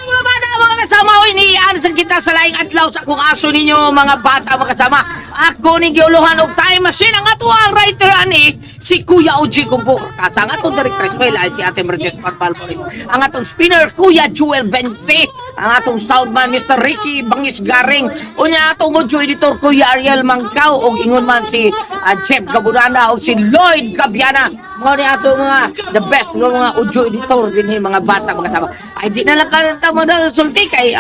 Mga bata, mga kasama, oy, niian sa kita sa laing adlaw sa akong aso ninyo, mga bata, mga kasama. Ako ni giuluhan og time machine ang ato ang writer ani si Kuya OG Kumpo. Kasa ang atong director Well, ay si Ate Mercedes Parpal. Ang atong spinner Kuya Jewel Bente, ang atong soundman Mr. Ricky Bangis Garing, unya atong audio editor Kuya Ariel Mangkaw og ingon man si Jeff Gabunana og si Lloyd Gabiana. Mga ni ato mga the best nga mga audio editor dinhi, mga bata, mga kasama. Ay di na lang ka mga sulti kay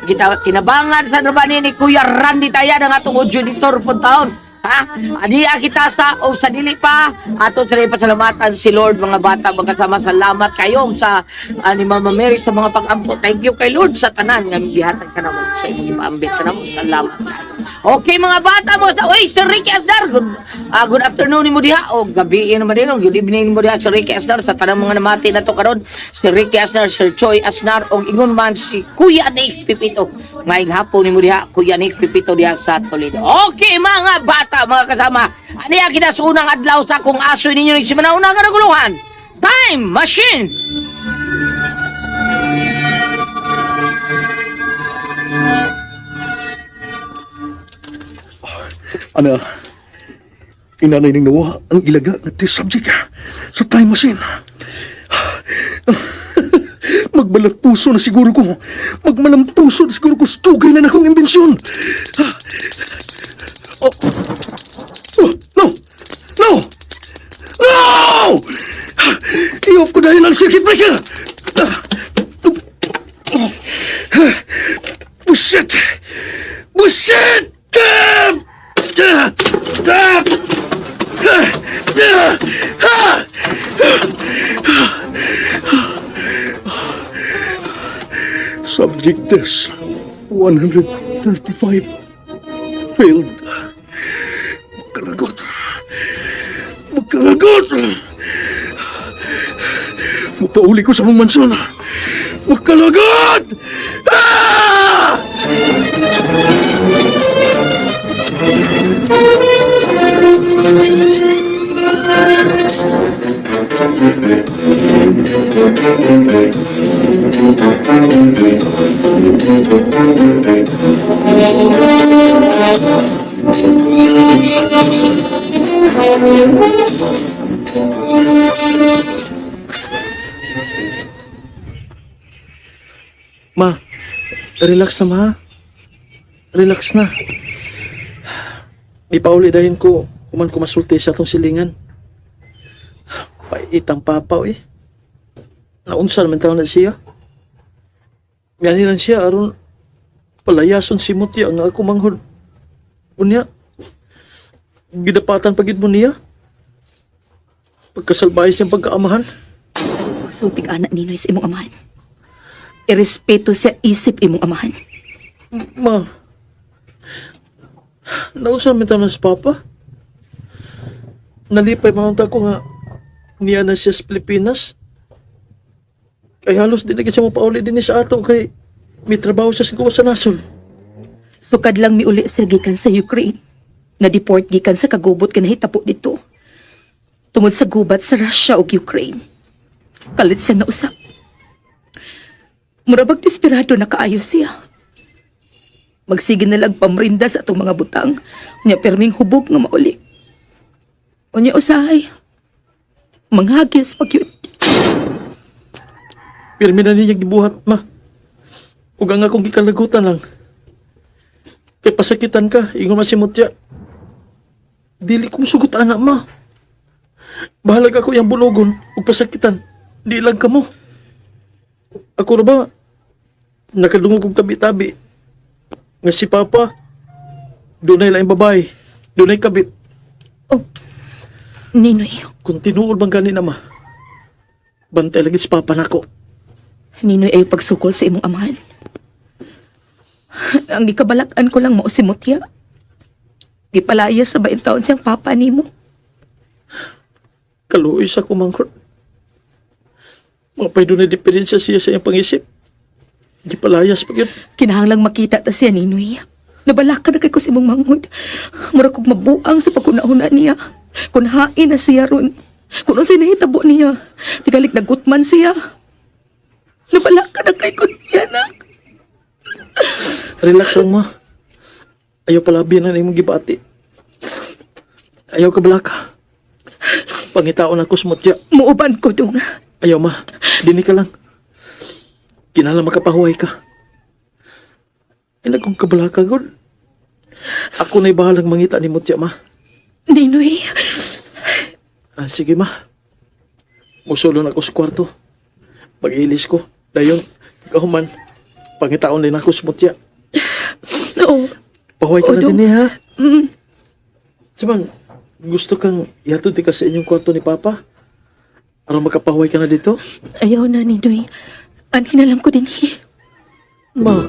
kita tinabangan sa ni ni Kuya Randy Tayan ang atong audio editor pud taon. Ha? Adiya kita sa o sa dili pa ato sa pasalamatan si Lord, mga bata, mga kasama. Salamat kayo sa ni Mama Mary sa mga pag-ampo. Thank you kay Lord sa tanan nga gihatag ka namo sa imong ipaambit ka namo. Salamat kayo. Okay, mga bata mo sa, oy, Sir Ricky Asdar, good afternoon nimo diha o gabi naman din, good evening nimo diha, Sir Ricky Asdar, sa tanang mga namati nato karon, Sir Ricky Asdar, Sir Choi Asnar og ingon man si Kuya Nick Pipito. Ngayong hapon nimo diha, Kuya Nick Pipito, diha sa Toledo. Okay, mga bata, mga kasama, aniya kita sa unang adlaw sa akong aso ninyo ning simana una nga naguluhan. Time machine. Ana, inanay ning nawa ang ilaga nga test subject sa time machine. Magbalag puso na siguro ko. Magmalang puso na siguro ko. Stugay na akong imbensyon. Oh. Oh, no! No! No! I-off ko dahil ang circuit breaker! Buset! Buset! Ah! Ah! Ah! Ah! Ah! Subject test 135 failed. Magkalagot. Magkalagot! Mapauli ko sa mong mansyon. Magkalagot! Ah! Ma, relax na, ma. Relax na. Ipauli dahin ko kuman ko masulti sa atong silingan. Paitang papa eh. Naunsa naman taon na siya. Mianiran siya aron palayason si Mutya nga ako manghod. Unya, gidapatan pagid mo niya. Pagkasalbahe siyang pagkaamahan. Pagsultig anak Ninoy sa imong amahan. Irespeto siya isip imong amahan. Ma, naunsa man taon na si Papa? Nalipay pa man ta ko nga niya na siya sa Pilipinas. Kay halos di na gid siya mapauli din sa ato kay may trabaho siya sa gawas sa nasod. Sukad lang miuli siya gikan sa Ukraine. Na-deport gikan sa kagubot ka nahitapo dito. Tungod sa gubat sa Russia ug Ukraine. Kalit siya nausap. Murabag desperado na kaayo siya. Magsige na lang pamrinda sa atong mga butang. Nya perming hubog nga mauli. Unya usahay. Manghagis pag yun. Pirmi na niya gibuhat, ma. Ug ang akong gikalagutan lang. Kay pasakitan ka, ingon man si Mutya. Dili ko musugot anak, ma. Bahalag ako iyang bulogon ug pasakitan. Di lang kamo. Ako na ba? Nakadungog og tabi-tabi. Nga si Papa, dunay laing babae, dunay kabit. Oh, Ninoy. Kung tinuod bang gani na, ma, bantay lagi si Papa nako. Ninoy ay pagsukol sa imong amahan. Ang gikabalak-an ko lang mao si Mutya. Gipalayas na ba taon siyang papa nimo? Kaluoy sa kumangkot. Mapay doon na diferensya siya sa iyang pangisip. Gipalayas pa yun. Kinahanglang makita ta siya, Ninoy. Nabalaka na kay ko sa imong manghod. Mura kog mabuang sa pagkunahuna niya. Kun hain na siya ron. Kung unsay nahitabo niya, tigalik nagutman siya. Nabala ka na kay kun niya, nak. Relax lang, ma. Ayaw palabi na imong gibati. Ayaw ka balaka. Pangitaon ako sa mutya. Muuban ko dong. Ayaw, ma. Dini ka lang. Kinahanglan makapahuway ka. Ay, nagkong kabalaka, God. Ako na'y bahalang mangita ni Mutya, ma. Ninoy, Ah, sige, ma. Musulon ako sa kwarto. Pag-ilis ko. Dayon, kahuman. Pangitaon din ako sa mutya. oo. Pahuway ka Oo, na dong. din eh, ha? Mm. Siman, gusto kang ihatod di ka sa inyong kwarto ni Papa? Aron makapahuway ka na dito? Ayaw na, Ninoy. Anhin na lang ko din eh. Ma.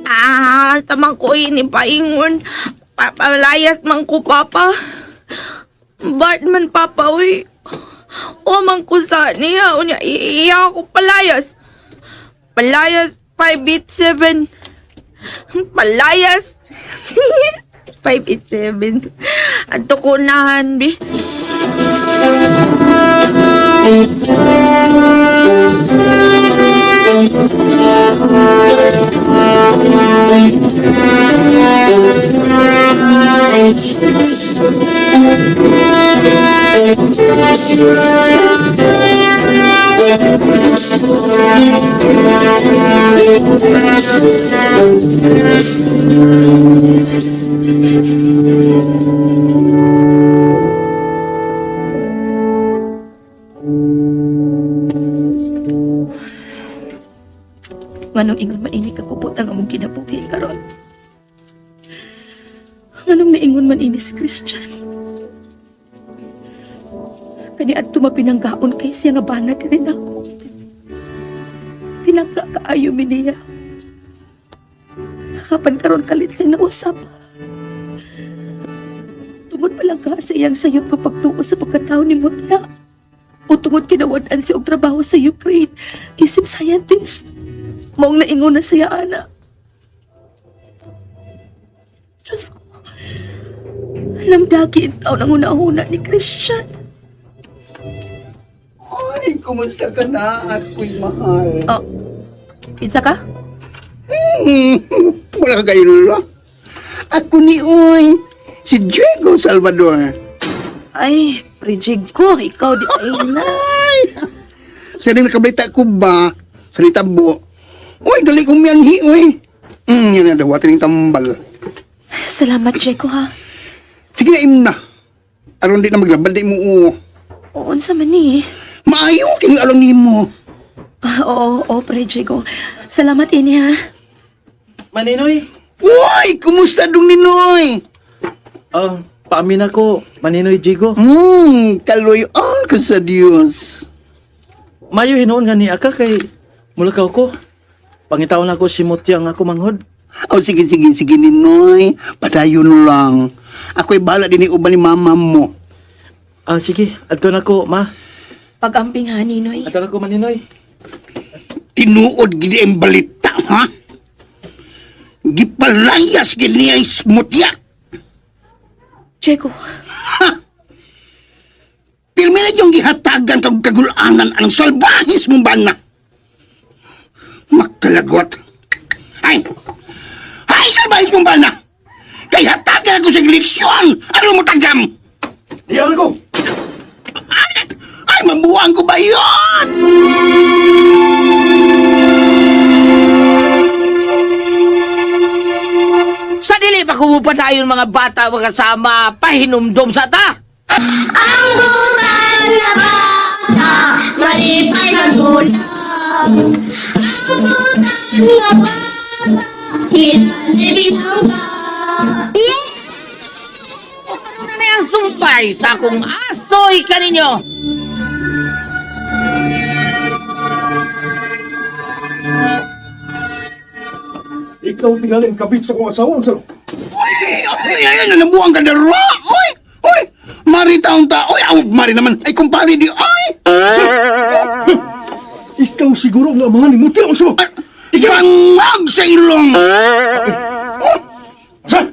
Ah, samang ko ini paingon. Papalayas man ko, Papa. Bart man, Papa, uy. O man ko sa niya. Unya, iya ako palayas. Palayas 587. Palayas. 587. Anto ko nahan, bi. Nganong ingon man ini kagubot ang among kinabuhi karon. Nganong naingon man ini si Christian. Kani adto mapinanggaon kay siya nga bana diri nako. Pinangga kaayo mi niya. Kapan karon kalit siya nausap. Tungod pa lang ka sa iyang sayop nga pagtuo sa pagkatao ni Mutya. O tungod kinawad-an siya og trabaho sa Ukraine isip scientist. Maong naingon na siya, ana. Diyos ko. Lamdagi ang taon ang una-una ni Christian. Ay, kumusta ka na, ako'y mahal. Oh, kinsa ka? Wala ka kayo. Ako ni Uy, si Diego Salvador. Ay, prijig ko. Ikaw di ay na. Sa rin nakabalita ko ba? Sa tabo. Uy, dali kong miyanhi, uy. Yan na, dawatin yung tambal. Salamat, Jeko, ha. Sige na, im na. Aron di na maglabad di mo, oo. Oo, unsa man ni. Maayo, kini alam ni mo. Ah, oo, oo, pre Diego. Salamat, ini, ha. Maninoy! Uy, kumusta dong ninoy? Ah, paamin ako, Maninoy Jigo. Kaloy-on ko sa Diyos. Mayo hinuon nga ni aka kay mulakaw ko. Pangitaon ako si Mutya nga ako manghod. Oh, sige, sige, sige, Ninoy. Padayon lang. Ako'y bahala din uban ni mama mo. Ah, sige, adto na ko, ma. Pag-amping, ha, Ninoy. Adto na ko, Maninoy. Tinuod gid ang balita, ha? Gipalayas gid niya ismutya. Diego, Pirmi na yung gihatagan kag kagulanan ang salbahis mong bana. Makalagot. Ay! Ay, salbahis mong bana! Kay hatagan ako sa leksyon! Ano mo tagam? Diyan ko! Ay, ay, mabuang ko ba yun? Sa dili pa kumupadayon mga bata mga kasama, pahinumdom sa ta. Ang butan na bata, malipay magulang. Ang butan na bata, hindi binangga. Yeah! Ano na ang sumpay sa akong asoy kaninyo? Ikaw tingali ang kabit sa kong asawa, unsa? Ay, ay, ay, ay, nabuang ka na ra! Oy! Oy! Mari taong ta! Oy, aw, mari naman! Ay, kumpare di! Ay! Ikaw siguro ang amahan ni Mutya, unsa mo? Bangag sa ilong! Unsa?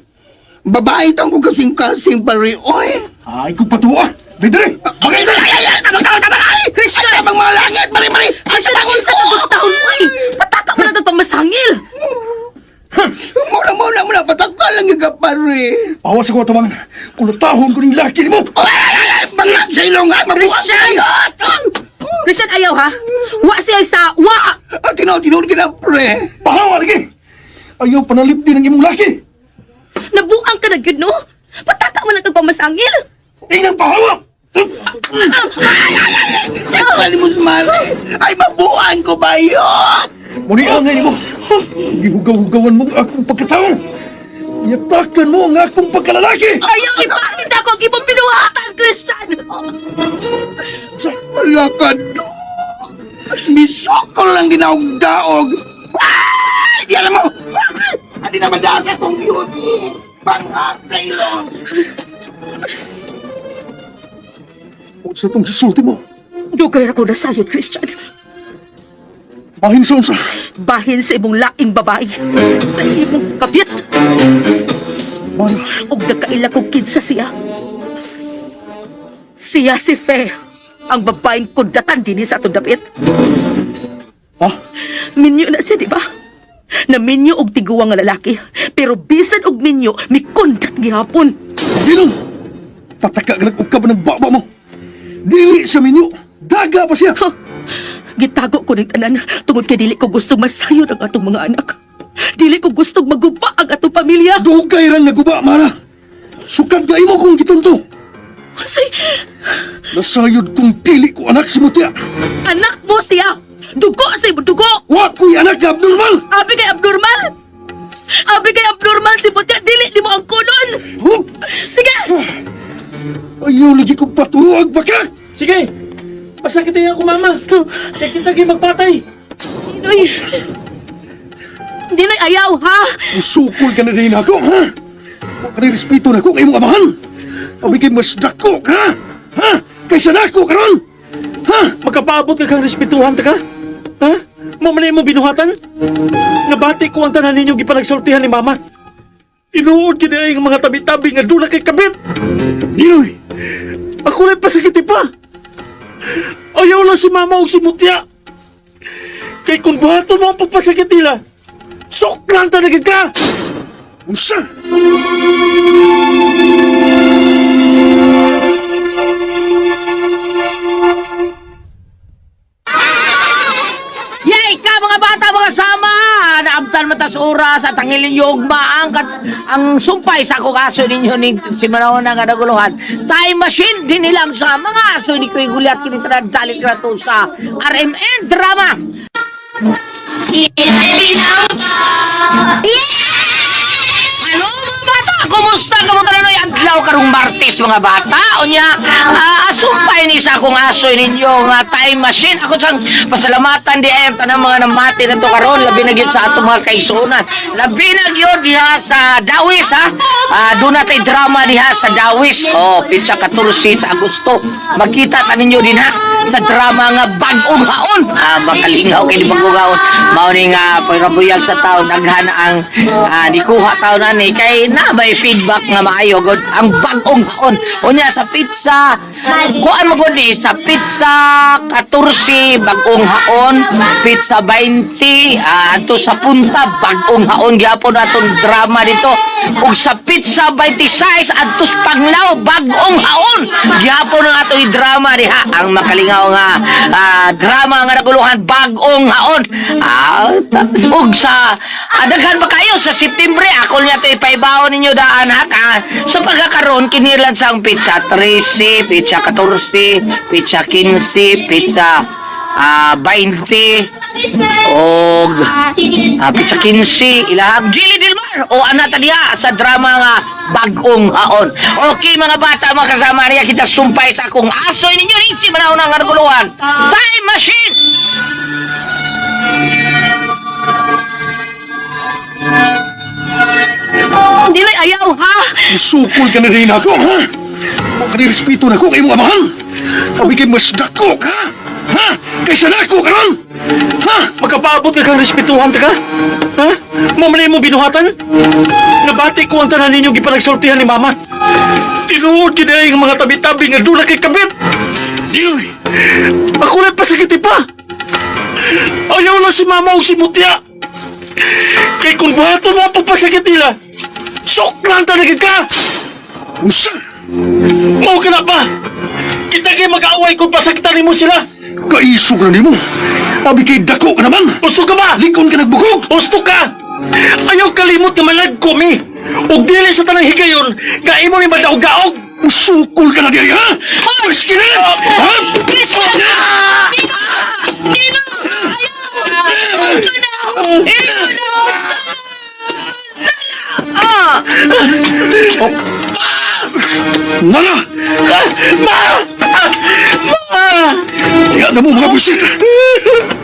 Babae taong ko kasing kasing pare, oy! Ay, kung patuwa! Dili, dili! Ay, ay, ay, ay, tabang, tabang, tabang, ay! Ay, tabang mga langit! Mari, mari! Ay, Christian, tabang unsa ka taon, uy! Pataka mo na itong pamasangil! Muna, muna, muna! Patakal lang yung pare! Awas ako tabangan. Kulutahon ko ning laki nimo. Ay, ay, ay, ay! Bangag sa ilong! Ay, mabuang Christian! Christian, ayaw ha! Wa siya sa wa! Ah, tinaw, tinaw ka na, pre! Pahawa lagi. Ayaw panalip din ang imong laki. Nabuang ka na gyud, no? Pataka mo na itong pamasangil! Inang pahawa. Ay, mo mare! Ay, mabuang ko ba yun? Muni angay mo. Gihugaw-hugawan mo ang akong pagkatao. Yatakan mo ang akong pagkalalaki. Ayaw ipakita ko ang imong binuhatan, Christian! Sa Wala ka do! Misokol lang dinaog-daog! Ay! Di alam mo! Ay! Adi na madasa kong beauty! Bangag sa ilong! unsa tong gisulti mo? Dugay ra ko nasayod, Christian. Bahin sa unsa? Bahin sa imong laing babae. Sa imong kabit. Mara, Og nagkaila kog kinsa siya. Siya si Fe, ang babaeng kundatan dinhi sa atong dapit. ha? Minyo na siya, di ba? Naminyo og tiguang nga lalaki, pero bisan og minyo, mikundat gihapon. Dinong! Pataka ka og ka pa ng baba mo. Dili sa minyo. Daga pa siya. Huh. Gitago ko ning tanan tungod kay dili ko gusto masayod ang atong mga anak. Dili ko gustong maguba ang atong pamilya. Dugay rang naguba, Mara. Sukad ka imo kong gitunto. Say, Nasayod kong dili ko anak si Mutya. anak mo siya. Dugo sa imo dugo. Wa ko'y anak na abnormal. Abi kay abnormal. Abi kay abnormal si Butya dili nimo ang kunon. Huh? Sige. Ayaw lagi kong patuag baka. Sige! Pasakitin ako, mama! Kaya kita kayo magpatay! Dinoy. Dinoy ayaw ha. Usukol ka na din ako, ha? Wa ka rin respeto na ako kay imong amahan. Abi kay mas dako ka, ha? Kaysa nako karon. Ha? Magkapaabot ka kang respetuhan ta ka? Ha? Mo man mo binuhatan? Nabati ko ang tanan ninyo gipanagsultihan ni mama. Tinuod gid ay ang mga tabi-tabi nga dula kay kabit. Ninoy, Ako lang pasakiti pa. Ayaw lang si mama og si Mutya. Kay kung buhaton mo ang pagpasakit nila, soklan talaga ka! unsa? Yay ka mga bata mga sama! Naabtan mo tas oras at ang ilinyo ugma ang, ang sumpay sa akong aso ninyo ni si Manahona nga naguluhan. Time machine din nilang sa mga aso ni Kuya Gulyat kinitanan dalit na sa RMN Drama. Hello mga bata! Kumusta? Kamusta na noy adlaw karong Martes mga bata? Unya, asumpay ni sa akong aso ninyo nga time machine. Ako sang pasalamatan di ay ang tanang mga namati na to karon labi na gyud sa atong mga kaigsuonan. Labi na gyud diha sa Dawis ha. Doon na tay drama diha sa Dawis. Oh, pizza 14 sa Agosto. Magkita ta ninyo din ha sa drama nga bag-ong haon. Makalingaw kay di bag-ong haon. Mao ni nga pagrabuyag sa taon daghan ang nikuha taon ani kay na may feedback nga maayo gud ang bag-ong haon. Unya sa pizza kuan mo gud ni sa pizza 14 bag-ong haon, pizza 20 adto sa punta bag-ong haon gyapon atong drama dito. Ug sa pizza 26 adto sa Panglao bag-ong haon gyapon ang atong drama diha ang makalingaw nga drama nga naguluhan bag-ong haon. Ug sa daghan pa kayo sa September ako niya to ipaibaw ninyo daan ha ka. Sa pagkakaroon kinilan sa ang pizza 13, pizza 14, pizza 15, pizza 20 og pizza 15 ilahang Gili Del Mar o ana ta diha sa drama nga Bag-ong Haon. Okay mga bata, mga kasama niya kita sumpay sa akong asoy ninyo ni si manaw nga naguluhan. Time machine. Dili ayaw, ha? Musukol ka na din ako, ha? Wa ka respeto na ko kay imong amahan. Abi kay mas dako ka, ha? Kaysa nako karon. Ha? Makapaabot ka kang respetuhan ta ka? Ha? Mo man mo binuhatan? Nabati ko ang tanan ninyo gipanagsultihan ni Mama. Tinuod gid ay ang mga tabi-tabi nga dula kay kabit. Dili. Ako na pasakiti pa. Ayaw lang si Mama og si Mutya. Kay kung buhaton mo ang pagpasakit nila, suklan talaga ka! Unsa? Mao ka na ba? Kita kay mag-away kung pasakitan nimo sila. Kaisog na nimo. Abi kay dako ka naman. Gusto ka ba? Likon ka nagbukog. Gusto ka! Ayaw kalimot nga managko mi! Ug dili sa tanang higayon, nga imo mi madaog-daog! Musukol ka na diri, ha? Pwes kini! Ha? Oh. Nana! Ma! Ma! Diya na mo mga busit!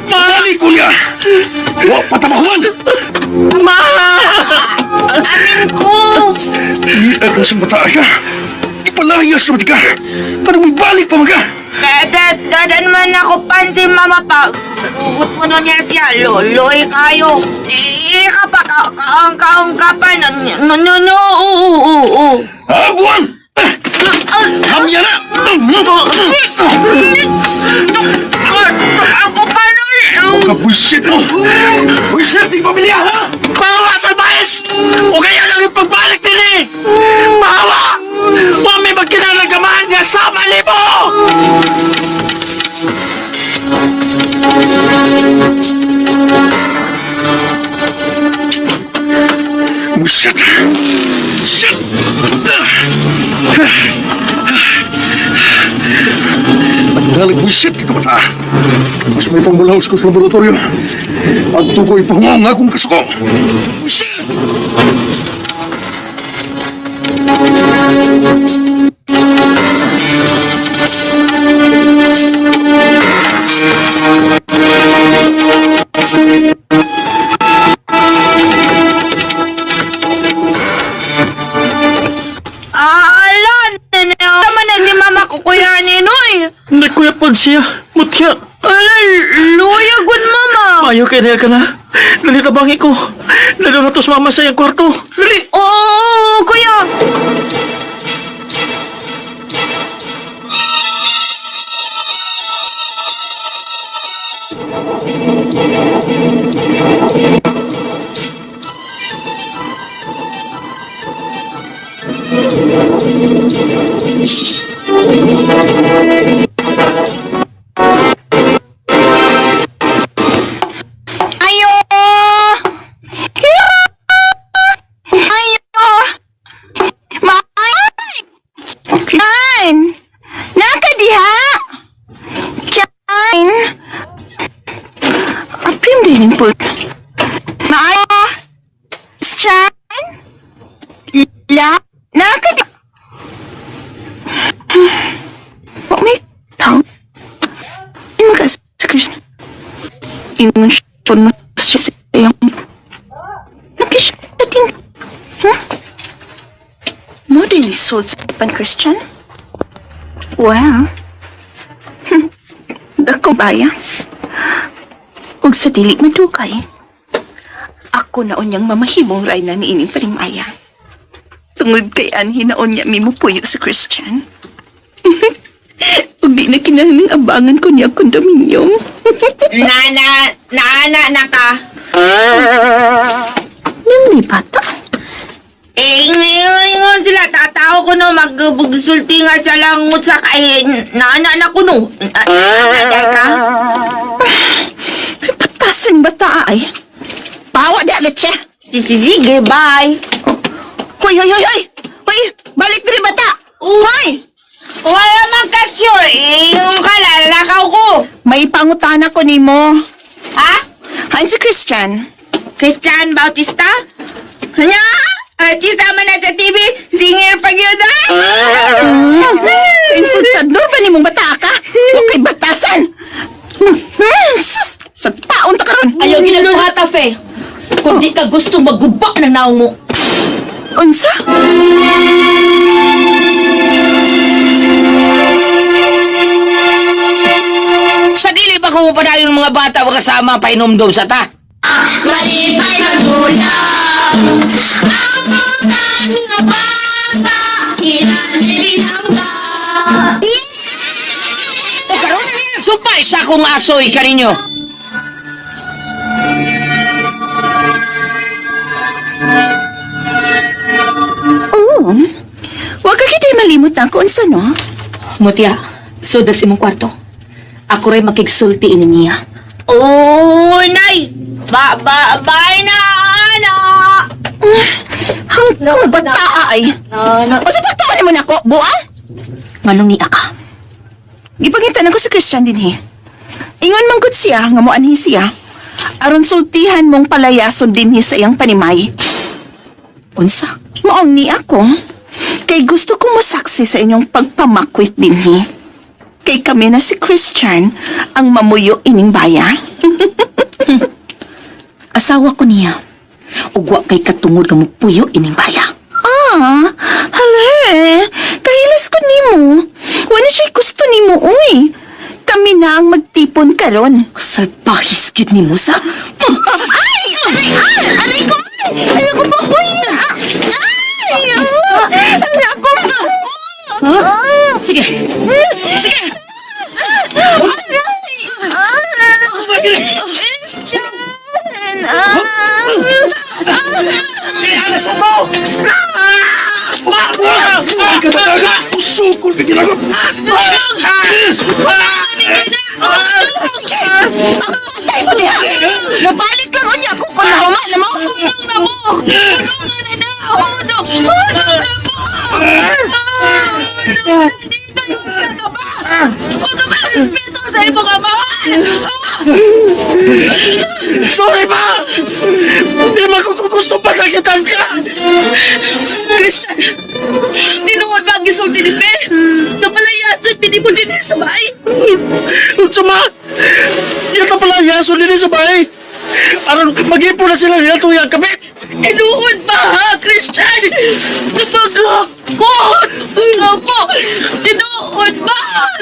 Balik ko niya! Wa patamahuan! Ma! Amin ko! Iag na sa bata ka! Ipalayas na ka! Para may balik pa maga! Dadan man ako pansin, mama pa. Ugot mo na niya siya. Loloy kayo. Di ka pa, kaang kaang ka pa. No, no, no, no, oo, oo, oo. Ah, buwan! Hamya na! Ako pa nun. Kabuisit mo! Buisit di pamilya, ha? Bawa sa mais! O kaya lang yung pagbalik din eh! Bawa! Wa may magkinalagamaan nga sama nimo! Buisit! Shit! Nagdalag buisit kita bata. Mas may pangbulhaos ko sa laboratorio. Adto ko ipahungong akong kasuko. Buisit! Ah, ala, nene. Tama na si mama ko, Kuya Ninoy. Nagkuyapon siya, mutya. Ala, luya, good mama. Ayaw kay niya ka na. Dali tabangi ko. Lalo na to sa mama sa iyang kwarto. Dali! Oo, oo, kuya. Ayo! Ayo! Maay! Chan! Nakadiha! Chan! Aprim din po. Maayo! Chan! La! Nakadiha! Oh, may tao. Magas sa Krishna. Ingon siya na siya sa iyang Nakisya din. Huh? Mo din lisod sa pan Christian? Wow. Dako baya. Ug sa dili madugay. Ako na unyang mamahimong ray na niining parimaya. Tungod kay anhi na unya mi mopuyo sa Christian. Ug di na kinahanglang abangan ko niya kondominium. Nana, nana na ka. Nang bata. Eh, ngayon sila, tatao ko no, magsulti nga sa langot sa kay, nana na ko no. Nana ka? Ay, patasin bata ay. Pawa di alit siya. Sige, bye. Hoy, hoy, hoy, hoy! Hoy, balik diri bata! Hoy! Wala man ka sure, eh, yung kalalakaw ko. May pangutana ko nimo. Ha? Hain si Christian. Christian Bautista? Nya! Artista man na sa TV, singer pag yun ah! Insultador ba nimong bata ka? Okay, batasan! Sus! Sa taon ta karon. Ayaw ginagbuhata, Fe. Kung di ka gusto maguba ng naong mo. Unsa? Sa dili pa ko padayon mga bata mga kasama painomdom sa ta. Malipay magulang. Ang butan nga bata, hinanay binangga. O karon, sumpay sa akong asoy kaninyo. Oo. Wa ka kita'y malimot na ako unsa, no? Mutya, sud na sa imong kwarto. Ako ray makigsulti ini niya. Oh, nay! Ba, ba, bye na, ana! Hanggang bata ay. O sa pagtuon mo nako, buang? Nganong niya ka? Gipangitan ako sa Christian dinhi. Ingon man gud siya nga moanhi siya. Aron sultihan mong palayason dinhi sa iyang panimay. Unsa? Maong ni ako. Kay gusto kong masaksi sa inyong pagpamakwit dinhi. Kay kami na si Christian ang mamuyo ining baya. Asawa ko niya. Ug wa kay katungod nga mupuyo ining baya. Ah, hala. Kahilas ko nimo. Wala siya'y gusto nimo, uy. Kami na ang magtipon karon. Salpahis gyud ni Musa. Ay! Aray! Ay! Aray ko! Ay ako po, uy! Ay! Aray ako po! Huh? Sige. Sige! Aray! Christian! Ay, katataga! Usukol ka ginagawa! Tay mo niya! Mabalik lang unya ako kung nahuma na mo! Hunong na mo! Hunong na na! Hunong! Hunong na mo! Hunong! Ka ba? Huwag ka ba respeto sa imong amahan? Sorry ma! Hindi man ko gusto pagkakitan ka! Christian, tinuod ba ang gisulti ni Ben? Napalayasan pini mo din sa bahay. Unsa ma? Yata pala yaso din sa bahay. Aron mag-ipon na sila nila tuyang kami. Tinuod ba ha, Christian? Napagakot ako. Tinuod ba?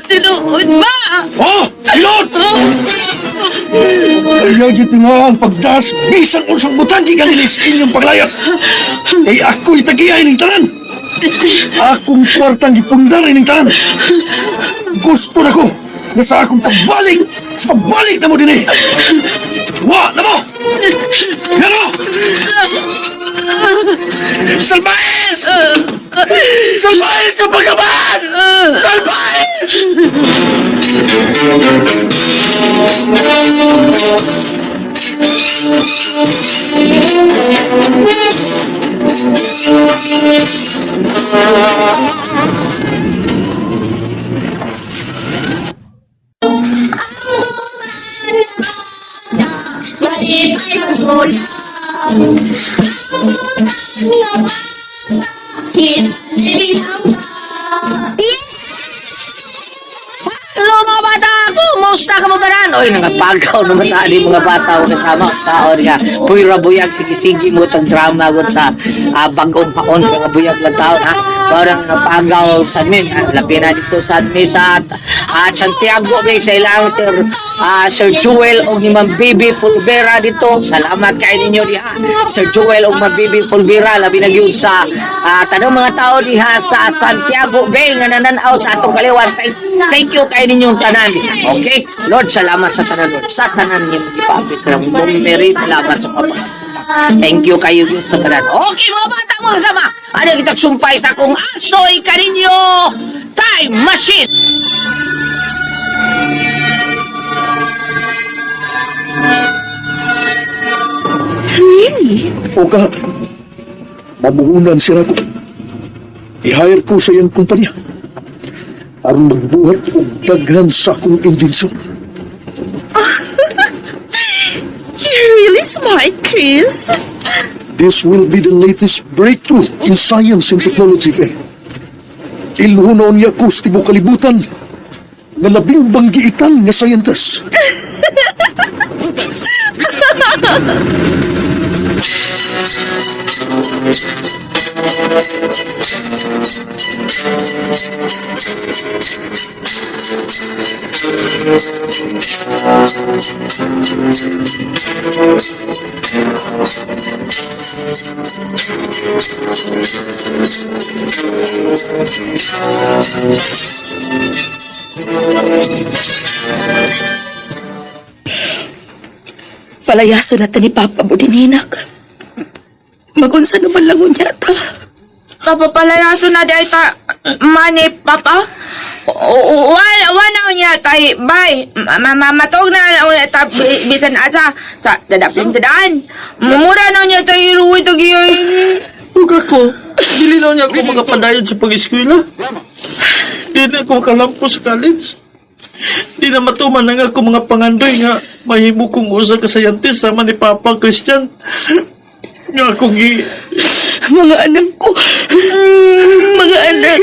Tinuod ba? Oh! Ilod! Ayaw dito nga ang pagdas, bisan unsang butan di kanilis inyong paglayas. Kay ako'y tagiya ining tanan. Akong kwartang gipundar ining tanan. Gusto na ko na sa akong pagbalik, sa pagbalik na mo din eh. Wa na mo! Pero! Salbaes! Salbaes sa pagkaban! Salbaes! Malipay magulang. Ang butan nga bata, hinanay binangga. Hello mga bata! Kumusta ka mo tanan? Oy, nangapagaw naman sa ani mga bata o kasama taon nga. Puy ra buyag, sige-sige mo tag drama gud sa bagong paon sa nga buyag lang taon ha. Parang napagaw sa amin. Labi na dito sa amin sa Santiago Bay sa ilang sir, Sir Jewel o ni Ma'am Bibi Fulvera dito. Salamat kay ninyo diha. Sir Jewel o Ma'am Bibi Fulvera labi na gyud sa tanong mga tao diha sa Santiago Bay nga nananaw sa atong kaliwan. Thank you kay ninyong tanan. Okay? Lord, salamat sa tanan, Lord. Sa tanan niyo gipaapit ng Mary, salamat sa papa. Thank you kayo Diyos sa tanan. Okay, mga bata, mga kasama. Ano kita sumpay sa akong asoy kaninyo? Time machine! Really? Oka, mabuhunan siya ko. I-hire ko sa iyang kumpanya. Aron magbuhat og daghan sa akong invention. You're really smart, Chris. This will be the latest breakthrough in science and technology. Eh. Ilhunon niya ko sa tibuok kalibutan nga labing banggiitan nga scientist. Palayaso na ta ni Papa mo dinhinak. Magunsa naman lang unya ta. Kapapalayaso na dahil ta, mani, Papa. Wala, wala niya tay, bye. Matog na na unya ta, bisan asa, sa dadapin tadaan. Mumura na niya tay, iruwi tagiyoy. Ug ako, dili na niya ako makapadayon sa pag-eskwela. Di na ako makalampo sa college. Di na matuman ang ako mga pangandoy nga mahimo kong usa ka scientist sama ni Papa Christian. Nga akong gi... Mga anak ko. Mga anak.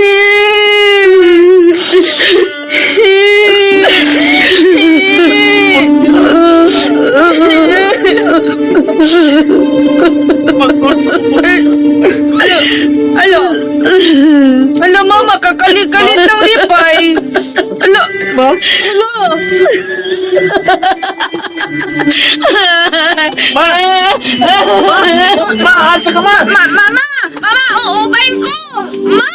Alo, alo, mama, kakalikalit ng lipay. Alo, Ma? alo. Ma! Ma! Asa ka ma? Ma, mama, mama, uupain ko. Ma!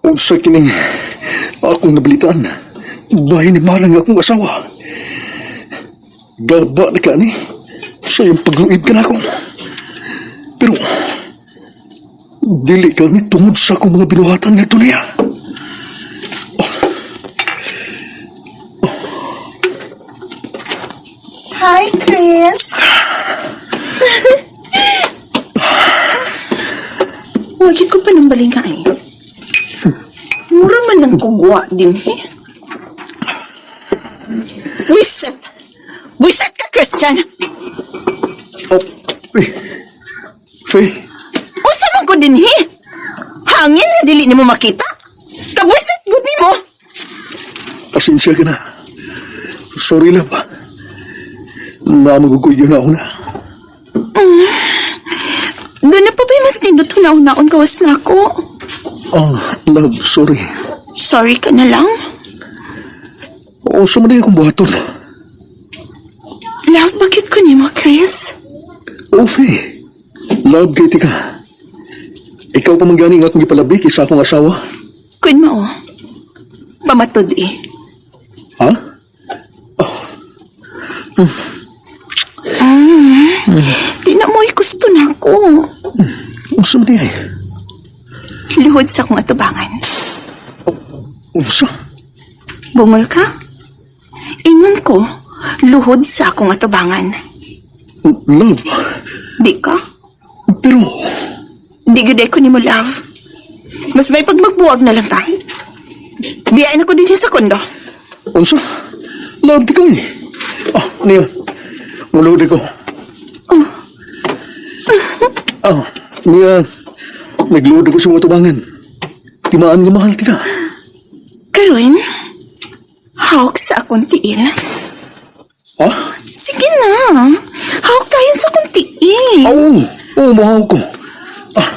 Unsa kining akong nabalitaan. Bahay ni Marang akong asawa. Gaba na ka ni. Sa iyong pagluib ka na ako. Pero, dili ka ni tungod sa akong mga binuhatan nga niya. Hi, Chris. Wagit ko pa ng balinga eh. Mura man ng kugwa din eh. Wiset! Wiset ka, Christian! Oh, eh. Faye, Usa man ko din eh. Hangin nga dili nimo makita. Kawiset gud nimo. pasensya ka na. Sorry lang ba? Namaguguyo na ako na. Doon na pa ba'y mas nindot hunaon gawas na ako? Oh, love, sorry. Sorry ka na lang. Oo, sa man akong buhaton. Love, bakit ko nimo, Chris? Oo, Faye. Love, kay tika. Ikaw pa man gani nga akong gipalabi kaysa akong asawa. Kun mao. Pamatod eh. Ha? Di na mo'y gusto na ako. Unsa man diay? Luhod sa akong atubangan. Unsa? Bungol ka? Ingon ko, luhod sa akong atubangan. Love. Di ka? Pero, Di gud ko nimo love. Mas may pagmagbuwag na lang ta. Biyain ako din siya sa kondo. unsa? Love di ka eh. Ah, niya. Mulod ko. Ah, niya. Nagluod ako sa mga tubangan. Timaan nga mahal tika. Karon, hawak sa akong tiil. Ha? Sige na. Hawak tayo sa akong tiil. Oo, oo, mahaw ko. Ah.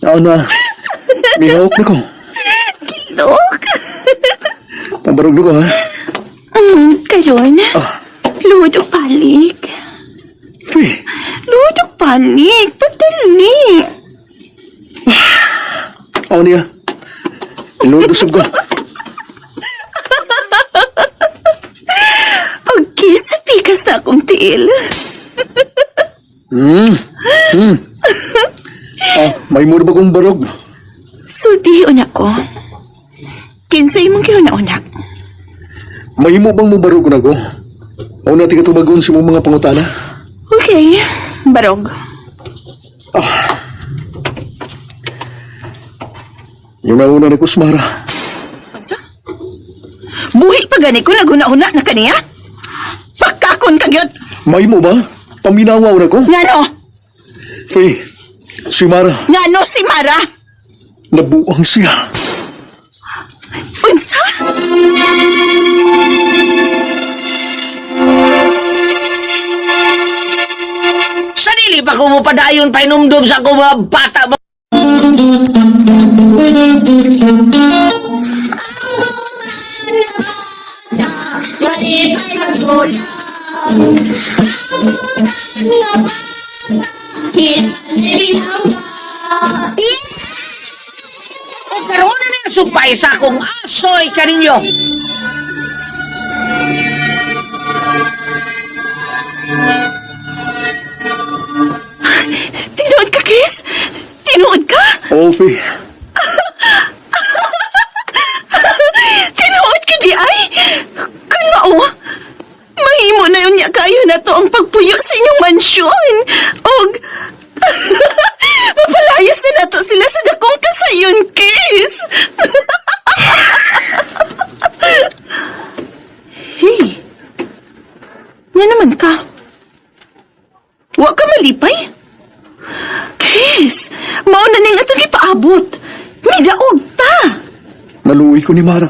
Ah, na. Mihawak na ko. Look. Tabarog na ko, ha? Karon, Ah, luhod o palik. Faye. Luhod o palik. Padali. Ako niya. Iluod usab ko. Okay, sa pikas na akong tiil. Ah, may mura ba kong barog? Sultihi na ko. Kinsa imong gihuna-una? Mahimo bang mubarog ko na ko? Ako na tigatubagon sa imong mga pangutana. Okay, barog. Yung nauna na ko sumara. Unsa? Buhi pa gani ko naghuna-huna na kaniya? Pagkakon ka gyud. Mahimo ba? Paminawaw na ko? Ngano? Faye, si Mara, Ngano si Mara? nabuang siya. Unsa? Sa dili pa ko mo padayon painumdum sa akong mga bata. Malipay magulong. O karoon na niya sumpay sa akong asoy kaninyo. Tinuod ka, Chris? Tinuod ka? Oo, Faye. Tinuod ka di ay? Kun mao, mahimo na yun niya kayo na to ang pagpuyo sa inyong mansyon. Og, mapalayas na nato sila sa dakong kasayon, Chris. Hey, nga naman ka. Wa ka malipay? Chris, mao na ning atong gipaabot. Midaog ta. Naluoy ko ni Mara.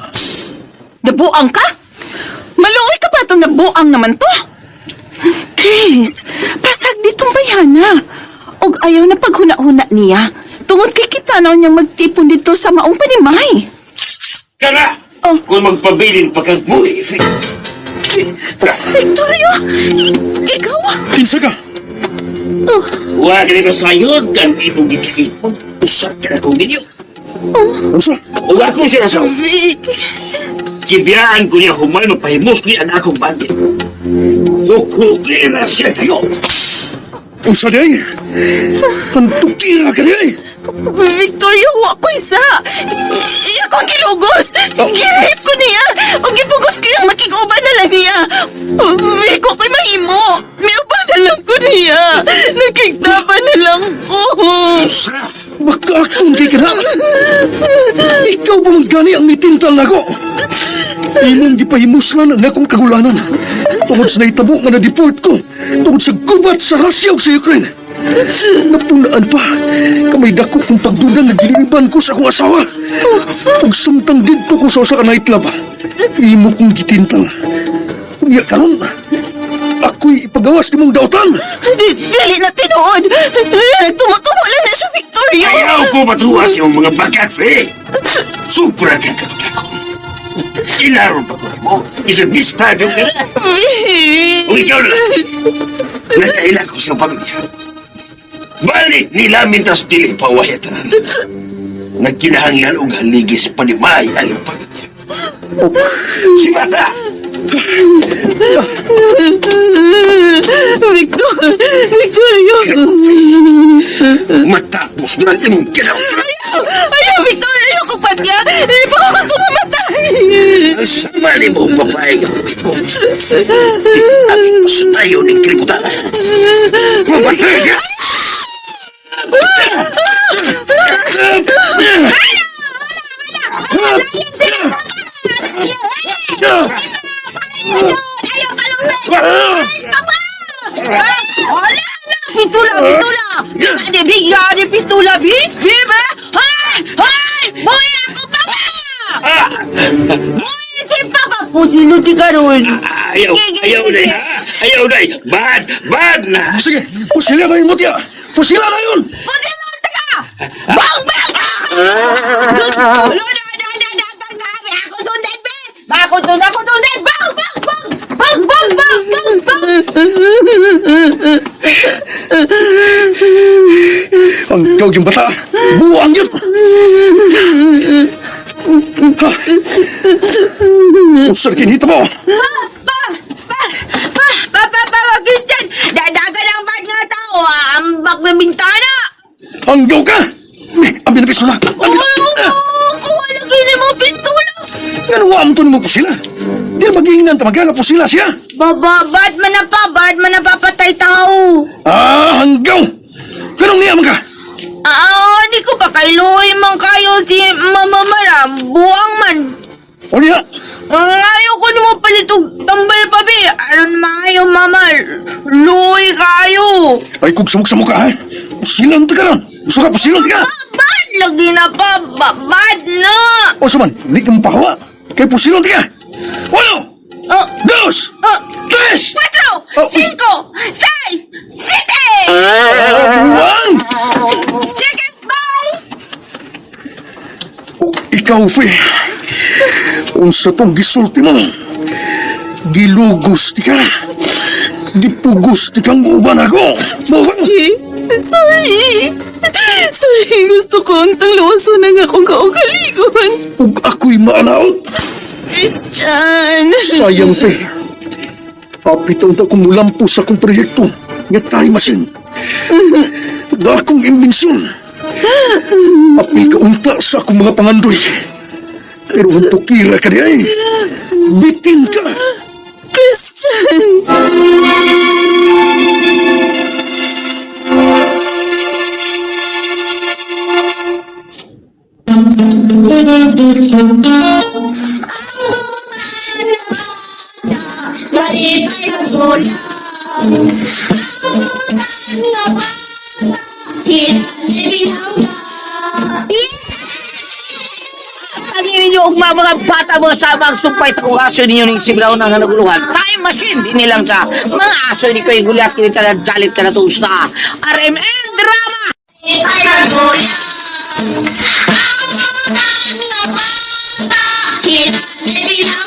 Nabuang ka? Maluoy ka pa itong nabuang naman to. Chris, pasag ditong bayana. Og ayaw na paghuna-huna niya. Tungod kay kita na niyang magtipon dito sa maong panimay. Kana! Oh. Kung magpabilin pa kang buhi, Faye. Victoria, ikaw? Kinsa ka? Oh, Wa ka nito sayod kan imong gikipon. Usap ka na kong ninyo. Unsa? Ug ako siya sa Vic. Gibiyaan ko niya human mapahimus ni ang akong bandit. Hukuki na siya tayo. Unsa di ay? Pantukira ka di ay? Victoria, wa ko isa. Iya ko ang gilugos. Girip ko niya. O gipugos ko yung makiguban na lang niya. Vic, ko ko'y mahimo. Miuban na lang ko niya. Nakigtaban na lang ko. Sa Magkaakon kay ka na! Ikaw ba man gani ang mitintal na ko? Imong gipahimuslan ang akong kagulanan. Tungod sa nahitabo nga na-deport ko. Tungod sa gubat sa Russia ug sa Ukraine. Napunaan pa, kamay dako kong pagduda nga giniiban ko sa akong asawa. Ug samtang didto ko sa usa ka nightclub, imo kong gitintal. Unya karon, ako'y ipagawas nimong dautan. Dili na tinuod. Nagtumo-tumo lang na siya, Victoria. Ayaw ko matuwa sa iyong mga bakat, Faye. Sobra ka kapagkakon. Ilaro pa ko mo. Isang bistado ka na. Vic! O ikaw na lang. Nagkaila ko sa pamilya. Balik nila mintas dili pa wahitaran. Nagkinahanglan og haligi sa panimay ang iyong pamilya. Si Bata! Victor! Victoria! Matapos na ang imong kinautra. Ayaw, Victor! Ayaw ko pa niya! Eh, baka gusto mamatay! Ang sama ni mo babae nga humit mo. Ang pasutayo ng kalibutan. Mamatay ka! Wala na! Pistula! Pistula! Di, bigyan ni pistula, bi! Bi, ba? Hoy! Hoy! Buhi ako, papa! Buhi si papa! Pusilo di karon. Ayaw, ayaw na, ayaw na. Bad, bad na. Sige, pusila na yun mo tiya. Pusila na yun! Pusilo ka! Bang, bang! Luna, na, na, na, na, na, ako sundan, bi! Ako dun, ako sundan! Bang, bang, bang! Bang, bang, bang, bang, bang! Ang gawag yung bata. Buang yun! Ha? Unsa kinita mo? Pa! Pa! Pa! Pa! Pa! Pa! Christian! Dadagan ang bad nga tao! Ambak sa bintana. Hanggaw ka! Abi na pistola! Abi na! Kuha lagi ni mo pistola. Nga wa mo to nimo pusila? Di magingnan ta magana pusila siya. Baba, bad man na pa, bad man na papatay tao. Ah, hanggaw! Ganong niya man ka? Ah, di ko pa kay Luy man kayo si Mama Maram, buang man. O niya? Ngayo ko nimo palit og tambal pa bi. Aron maayo mama, luy kayo. Ay, kung sumuk-sumuk ka, ha? Pusilan ta ka ron. Gusto ka, pusilan ta ka. Bad lagi na pa, bad na. O suman, di ka mapahawa. Kay pusilan ta ka. Uno! Oh, Dos! oh, Tres! cuatro, Oh, uy. cinco, seis, siete. Ah, buwang! Sige, bye. O, ikaw, Fe. Unsa tong gisulti mo? Gilugos ti ka. Gipugos ti kang uban ako. Buwang! Sorry. Sorry, gusto ko ang tangluso ng akong kaugalingon. Ug ako'y maanaot. Christian! Sayang, Fe. Apit ang akong mulampo sa akong proyekto nga time machine. Na akong imbensyon. Apil ka unta sa akong mga pangandoy. Pero hantukira ka di ay. Bitin ka. Christian! Malipay magulong. Ang nga bata, hinang Tangin ninyo og mga bata mga sama ang sumpay sa kung aso ninyo ning sibraw na nga naguluhan. Time machine din nilang sa mga aso ni Kuya Gulyat kini tanan jalit ka na to sa RMN Drama. Malipay magulong. Ang nga bata, hinang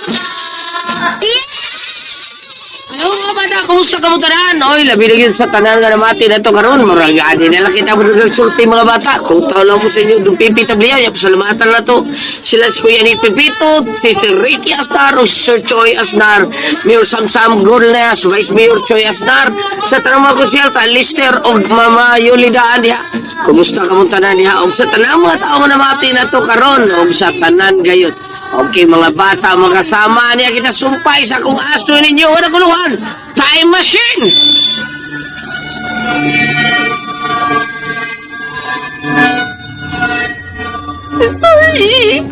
Hello mga bata, kumusta ka mo tanan? Oy, labi na yun sa tanan nga namati na to karon. Murag ani na lang kita mo sulti mga bata. Kung tao lang po sa inyo, dong Pipi Tabliyaw, ya pasalamatan na to. Sila si Kuya ni Pepito, si Sir Ricky Asnar, o si Sir Choi Asnar, Mayor Samsam Gurnes, Vice Mayor Choi Asnar, sa tanang mga kusyal, ta Lister o Mama Yulidaan diha. Kumusta ka mo tanan diha? Og sa tanan mga tao nga namati na to karon, og sa tanan gayud. Okay, mga bata, mga kasama niya kita sumpay sa kung aso ninyo. Wala guluhan. Time machine! Sorry.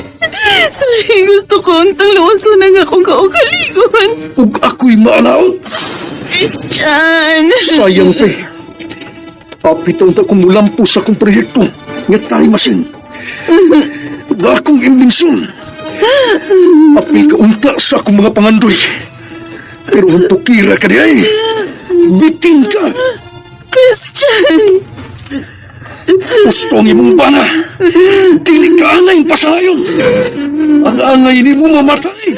Sorry, gusto ko ang tangluso ng akong kaugalingon. Ug ako'y maanaot. Christian! Sayang, Fe. Apit ang akong mulampo sa akong proyekto nga time machine. Na akong imbensyon. Apil ka unta sa akong mga pangandoy. Pero hantukira ka di ay. Bitin ka. Christian! Gusto ang imong bana. Dili ka angay pasayon. Ang angay ni mo mamatay.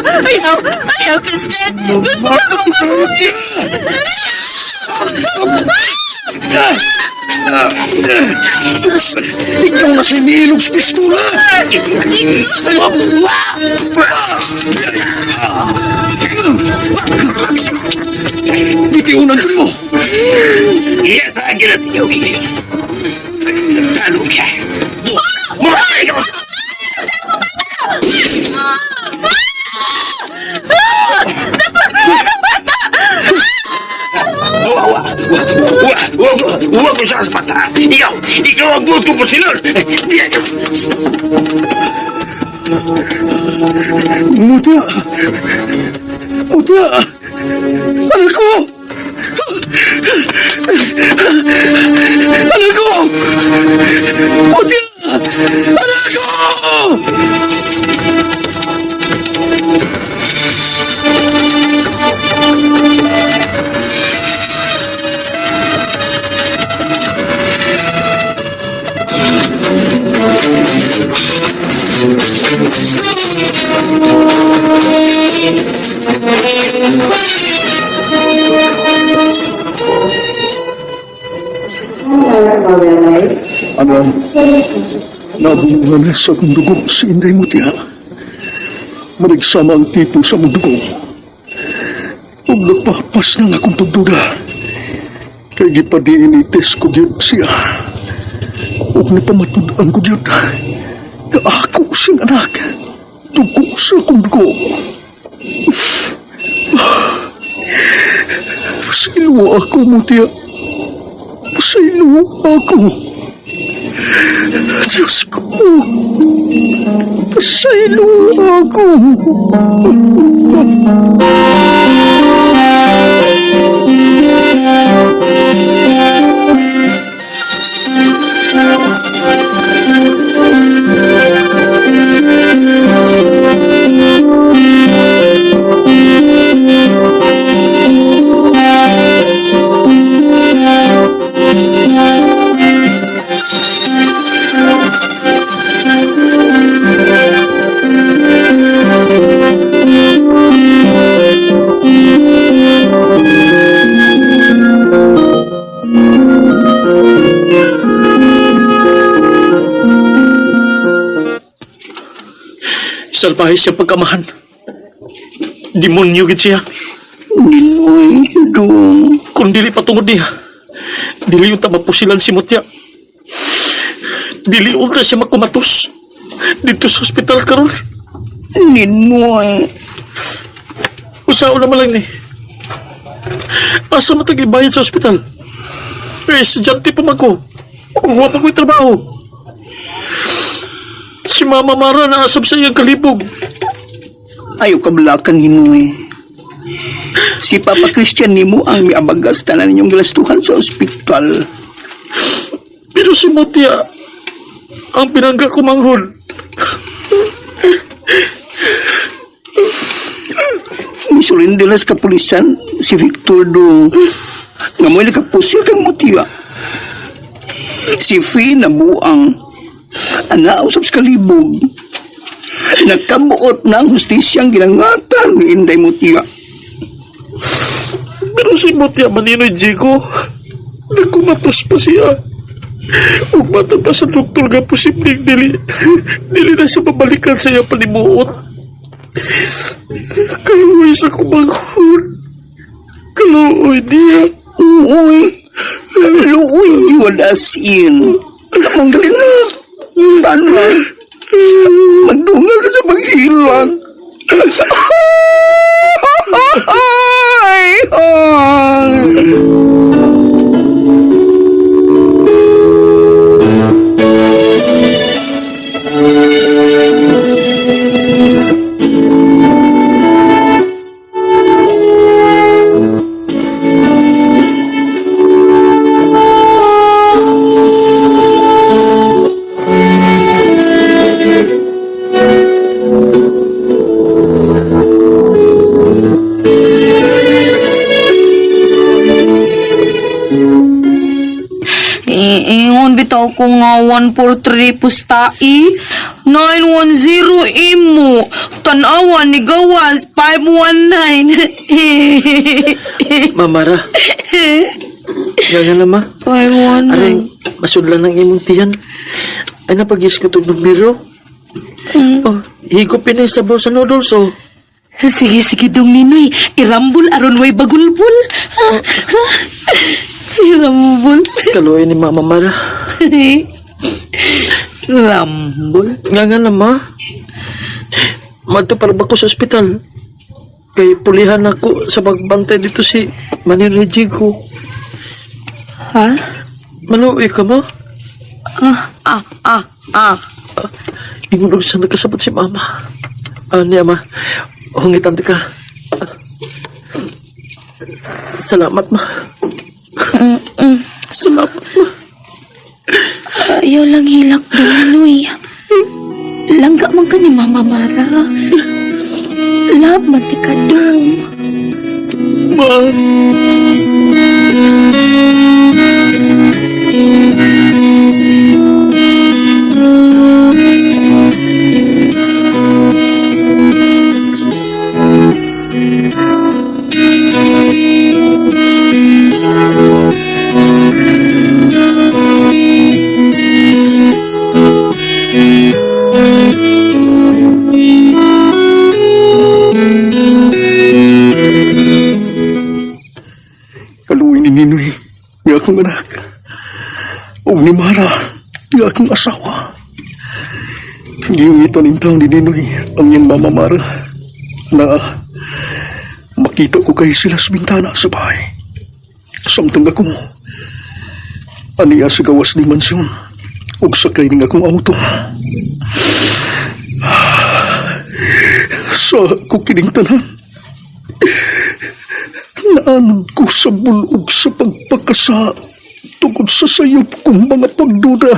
Ayaw! Ayaw, Christian! Gusto ko akong Ikaw na si Milog sa pistola! Bitiunan ko mo! Iya, ginat ikaw ngayon. Talo ka. Mura ikaw! Wa, wa, wa, wa, wa, ko siya sa pata. Ikaw, ikaw ang buot ko po silon. Muta! Muta! Anak ko! Anak ko! Muta! Anak ko! Ano? Nabungan na sa akong dugo si Inday Mutia. Marigsama ang tipo sa mong dugo. Ug nagpapas na ang akong pagduda. Kay gipadiinitis ko gyud siya. Ug napamatud-an ko gyud nga ako siyang anak. Dugo sa akong dugo. Pasayloa ako, Mutya. Pasayloa ako. Diyos ko. Pasayloa ako. Salbahe siya pagkamahan. Demonyo gid siya. Ninoy, dong. Kung dili patungod niya, dili unta mapusilan si Mutya. Dili unta siya makumatos. Dito sa ospital karon. Ninoy. Usaon naman lang ni. Asa man tag ibayad sa ospital? Eh, estudyante pa man ko. Wa pa ko'y trabaho. Si Mama Mara naasab sa iyang kalibog. Ayaw kablakan Ninoy. Si Papa Christian nimo ang miabagas tanan ninyong gilastuhan sa ospital. Pero si Mutya, ang pinangga ko manghol. Misulindilas kapulisan si Victor do. Nga mo'y nakapusil kang Mutya. Si Fee nabuang. Ana usab sa kalibog. Nagkabuot na ang hustisyang ginangatan ni Inday Mutya. Pero si Mutya Maninoy Diego, nagkumatos pa siya. Ug mata pa sa doktor nga posibleng dili na siya mabalikan sa iyang palimuot. Kaluoy sa kumanghon. Kaluoy niya. Uy, luoy yun as in. Manggalin na. Paano na? Magdungal ka sa paghilang. Ay, ay. Ingon bitaw ko nga 143 pustai, 910 imo, tanawa ni gawas 519. Mamara. Nga na ma. 519. Aring, masudlan ng imong tiyan. Ay napag-is ko itong numero. Oh, higop pinay sabaw sa noodles, oh. Sige, sige, dong Ninoy. Irambol aron way bagulbul. Irambol. Kaluoy ni Mama Mara. Rambol. Nga na ma. Madto para ba ko sa ospital? Kay pulihan ako sa pagbantay dito si Manny Jigo. Ha? Maluoy ka ma? Ah, ah, ah, ah. Ingon sa nagkasabot si Mama. Ah, niya ma. Hungitan ka. Ah. Salamat ma. Salamat ma. Ayaw lang hilak, dong Ninoy. Langga man ka ni Mama Mara. Love man ti ka, dong. Ma. Kaluoy ni Ninoy. Ug ni Mara, nga akong asawa. Giyungitan in taon ni Ninoy ang iyang mama Mara na makita ko kay sila sa bintana sa bahay. Samtang ako, aniya sa gawas ni mansyon ug sakay ning akong auto. Sa ko kining tanan. Naanod ko sa bulog sa pagpakasa tungod sa sayop kong mga pagduda.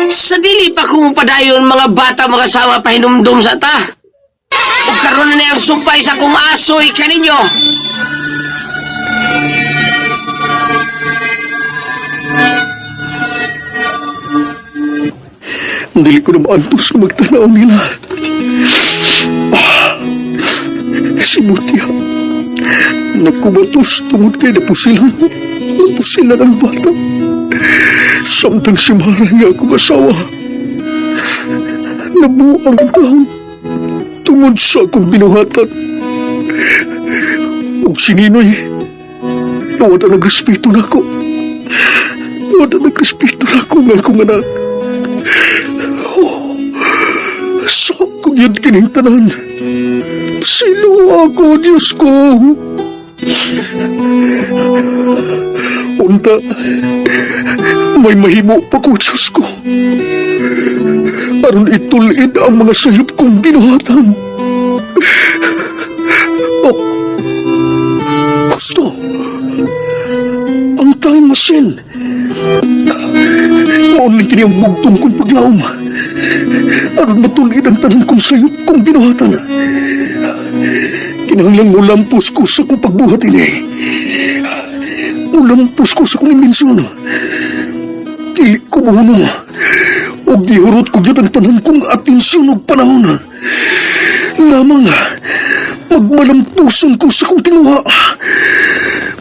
Sa dili pa kung padayon mga bata makasama pahinumdum sa ta. Ug karon na ang sumpay sa kong asoy kaninyo. Dili ko na maantos na magtanaw nila. Ah, si Mutia, nagkumatos tungod kay napusilan. Napusilan ang bata. Samtang si Mara nga akong asawa, nabuang ang taon tungod sa akong binuhatan. Ug si Ninoy, nawala nagrespeto na ako. Nawala nagrespeto na ako nga akong anak. Oh, sa akong yun kining tanan. Silo ako, Diyos ko. Unta, may mahimo pa ko, Diyos ko. Aron itulid ang mga sayop kong binuhatan. Oh, gusto. Ang time machine. Maunling kini ang bugtong kong paglaom. Aron matulid ang tanan kong sayop kong binuhatan. Kinahanglan mo lampos ko sa kong pagbuhat ini. Mulampos ko sa kong imbensyon. Dili ko mohunong. Og gihurot ko gyud ang tanan kong atensyon og panahon. Lamang magmalampuson ko sa kong tinguha.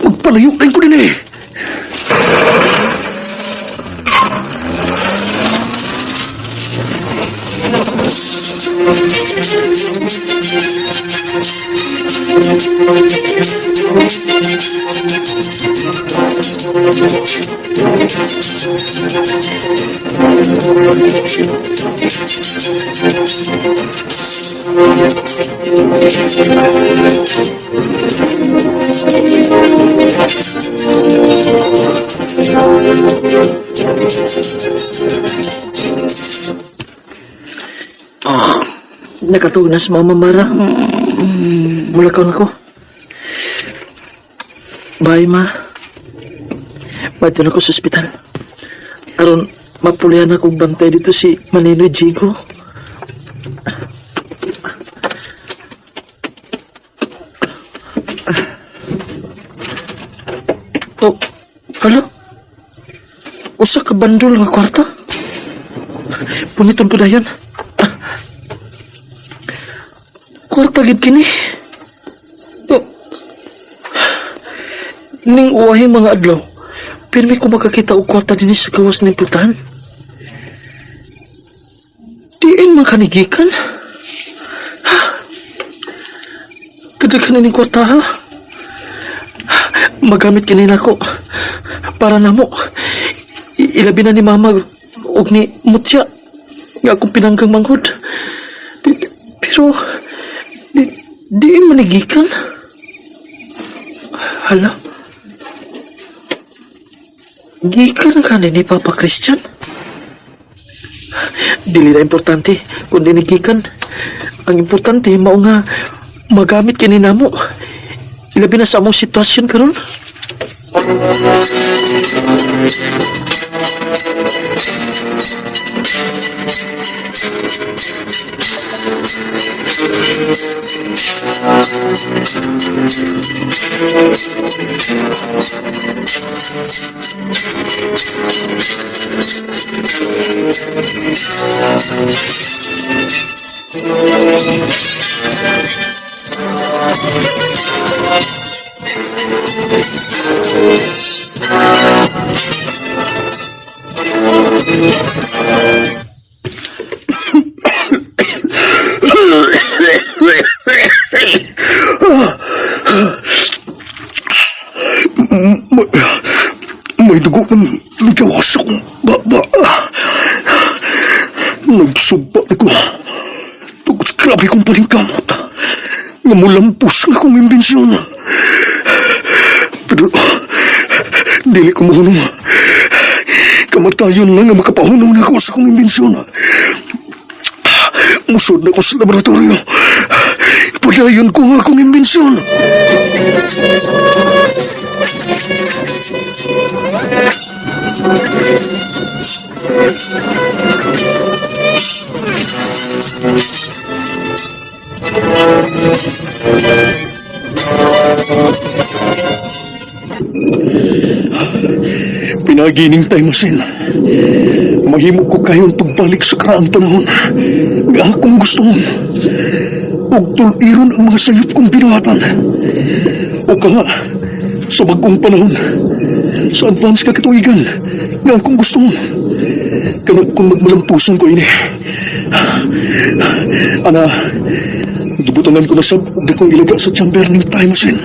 Magpalayo din ko din eh. Nakatuon na si Mama Mara. Mulakaw na ko. Bye, Ma. Ba't na ako sa ospital. Aron, mapulihan akong bantay dito si Maninoy Jigo. Oh, hala? Usa ka bandol nga kwarta? Puniton ko dayon. Kwarta gid kini. Oh. Ning uwahi mga adlaw, pirmi ko makakita og kwarta dinhi sa gawas ning putahan. Diin man kanigikan. Kadaghan ning kwarta ha. Magamit kini nako para namo. Ilabi na ni Mama og ni Mutya nga akong pinanggang manghod. Pero diin man nigikan. Hala. Gikan ka ni Papa Christian? Dili na importante kung di gikan. Ang importante mao nga magamit kini namo. Ilabi na sa among sitwasyon karon. Grabe kong paningkamot. Nga mulampos na kong imbensyon. Pero, dili ko mohunong. Kamatayon lang nga makapahunong na ako sa akong imbensyon. Musod na ko sa laboratorio. Padayon ko nga akong imbensyon. Pinagining time machine. Mahimo ko kayong pagbalik sa karaang panahon. Nga akong gusto. Ug tuliron ang mga sayop kong binuhatan. O ka sa bagong panahon, sa advance ka katuigan, nga akong gusto. Kana kung magmalampusan ko ini. Ana, gibutangan ko na sab og dakong ilaga sa chamber ning time machine.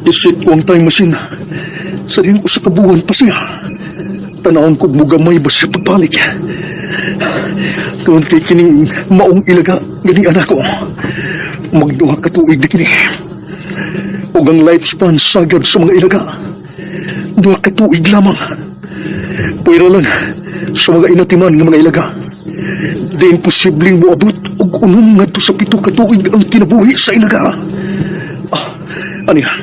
Isit ko ang time machine. Sa diyan ko sa kabuhan pa siya. Tanawon ko mugamay ba siya pagbalik. Tungod kay kining maong ilaga gani anak ko. Magduha ka tuig di kini. Ug ang lifespan sagad sa mga ilaga. Duha ka tuig lamang. Pwera lang sa mga inatiman nga mga ilaga. Di imposibleng moabot og unom ngadto sa 7 ka tuig ang kinabuhi sa ilaga. Ah, ani ah.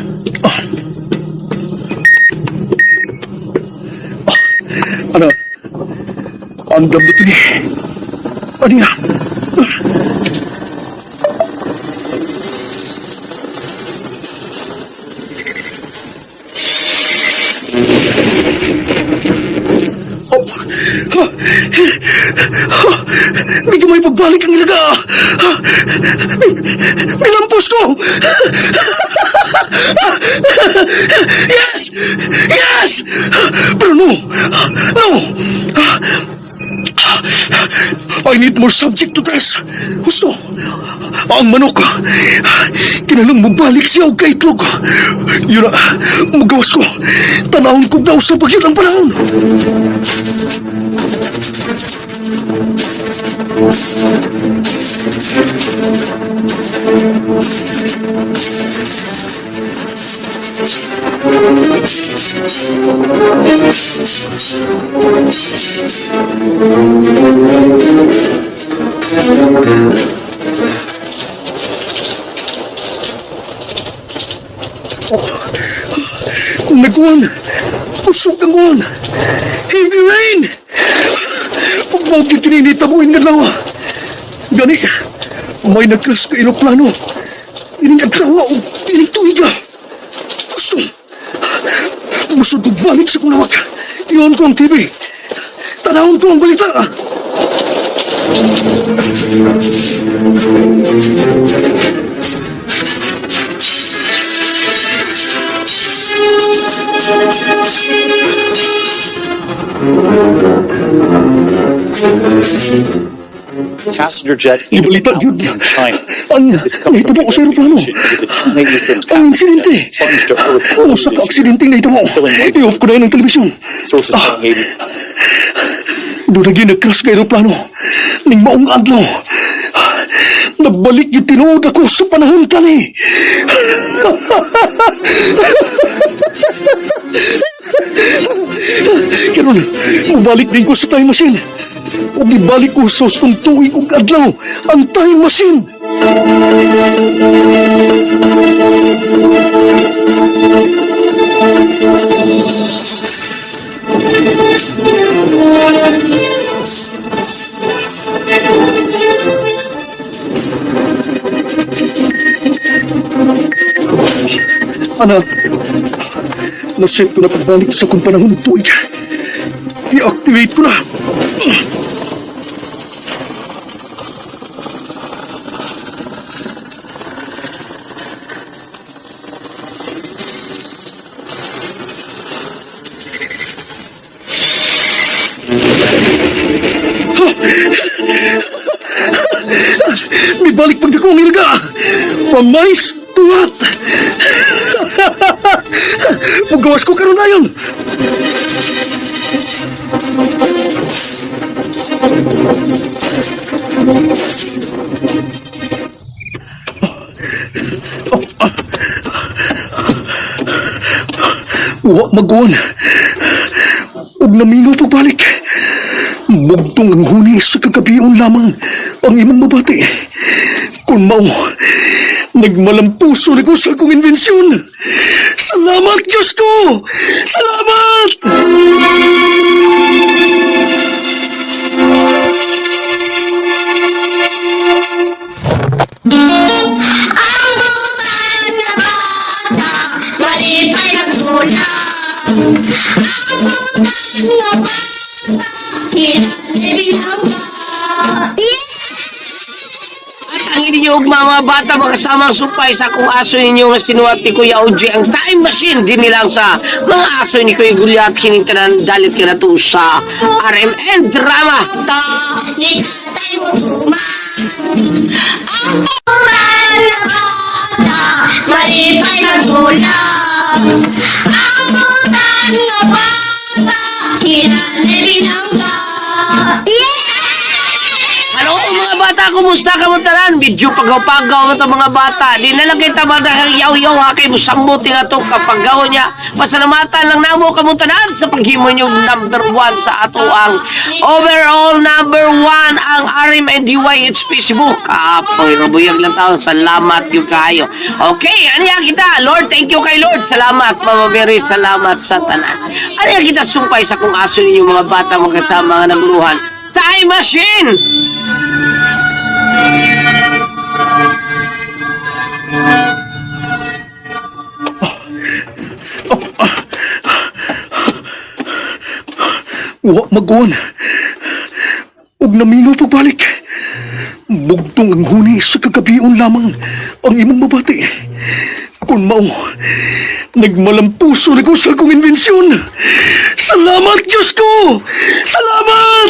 Ana, andam na kini. Ani nga? Oh, ha, ha, medyo may pagbalik ang ilaga. May lampos ko. Yes! Yes! Pero no! No! I need more subject to test. Gusto. Ang manok. Kinalang mabalik siya og kaitlog. Yun na, mugawas ko. Tanawon ko daw sa pagyud ang panahon. Nag-uwan. Kusog ang uwan. Heavy rain. Pagmawag yung kininita mo yung adlaw. Gani, may nag-crash ka eroplano. Ining adlaw o ining tuiga. Gusto. Musod ko balik sa kong lawak. Iyon ko ang TV. Tanawon ko ang balita. Passenger jet Ibalita yun. in China. Ang This comes from nahitabo sa eroplano. the China Eastern Ang insidente. plunged to Earth earlier Usa ka this year. aksidente nahitabo. I-off ko na yun ang telebisyon. Sources telling 80 Doon lagi nag-crash ka eroplano. Ning maong adlaw. Nagbalik yung tinuod ako sa panahon kani. Karon, mubalik din ko sa time machine. Ug ibalik ko sa ustong tuig ug adlaw ang time machine. Ana, naset ko na pagbalik sa kong panahon ng tuig. I-activate ko na. May balik pag ako ang ilaga. From mice to rat. Paggawas ko karon na yun. Wa maguan. Ug namingaw pagbalik. Bugtong ang huni sa kagabion lamang ang imong mabati. Kung mao, nagmalampuso na ko sa akong inbensyon. Salamat, Diyos ko! Salamat! Ang butan nga bata, malipay maggulang. Ang butan nga bata, kinalibinangga. At ang inyong ugma mga bata makasama ang supay sa akong aso ninyo nga sinuwat ni Kuya OJ ang time machine din nilang sa mga aso ni Kuya Gulyat kining tanan dalit ka na to sa RMN Drama. Ta, ni tatay mo tuman. Ang butan nga bata, malipay maggulang. Ang butan nga bata, kinalibinangga. Hello mga bata, kumusta ka mo tanan? Medyo pagaw-pagaw mo to mga bata. Di na lang kita madahang yaw-yaw ha kay musambot nga to kapagaw niya. Pasalamatan lang namo kamo tanan sa paghimo niyo number one sa ato ang overall number one ang RMNDYH Facebook. Kapoy, robuyag lang taon. Salamat yung kayo. Okay, ano yan kita? Lord, thank you kay Lord. Salamat, Mama Mary. Salamat sa tanan. Ano yan kita sumpay sa kung aso ninyo mga bata magkasama nga naguluhan? Time Machine! Wa maguan. Ug namingaw pagbalik. Bugtong ang huni sa kagabion lamang ang imong mabati. Kung mao, nagmalampuso na ko sa akong inbensyon. Salamat, Diyos ko! Salamat!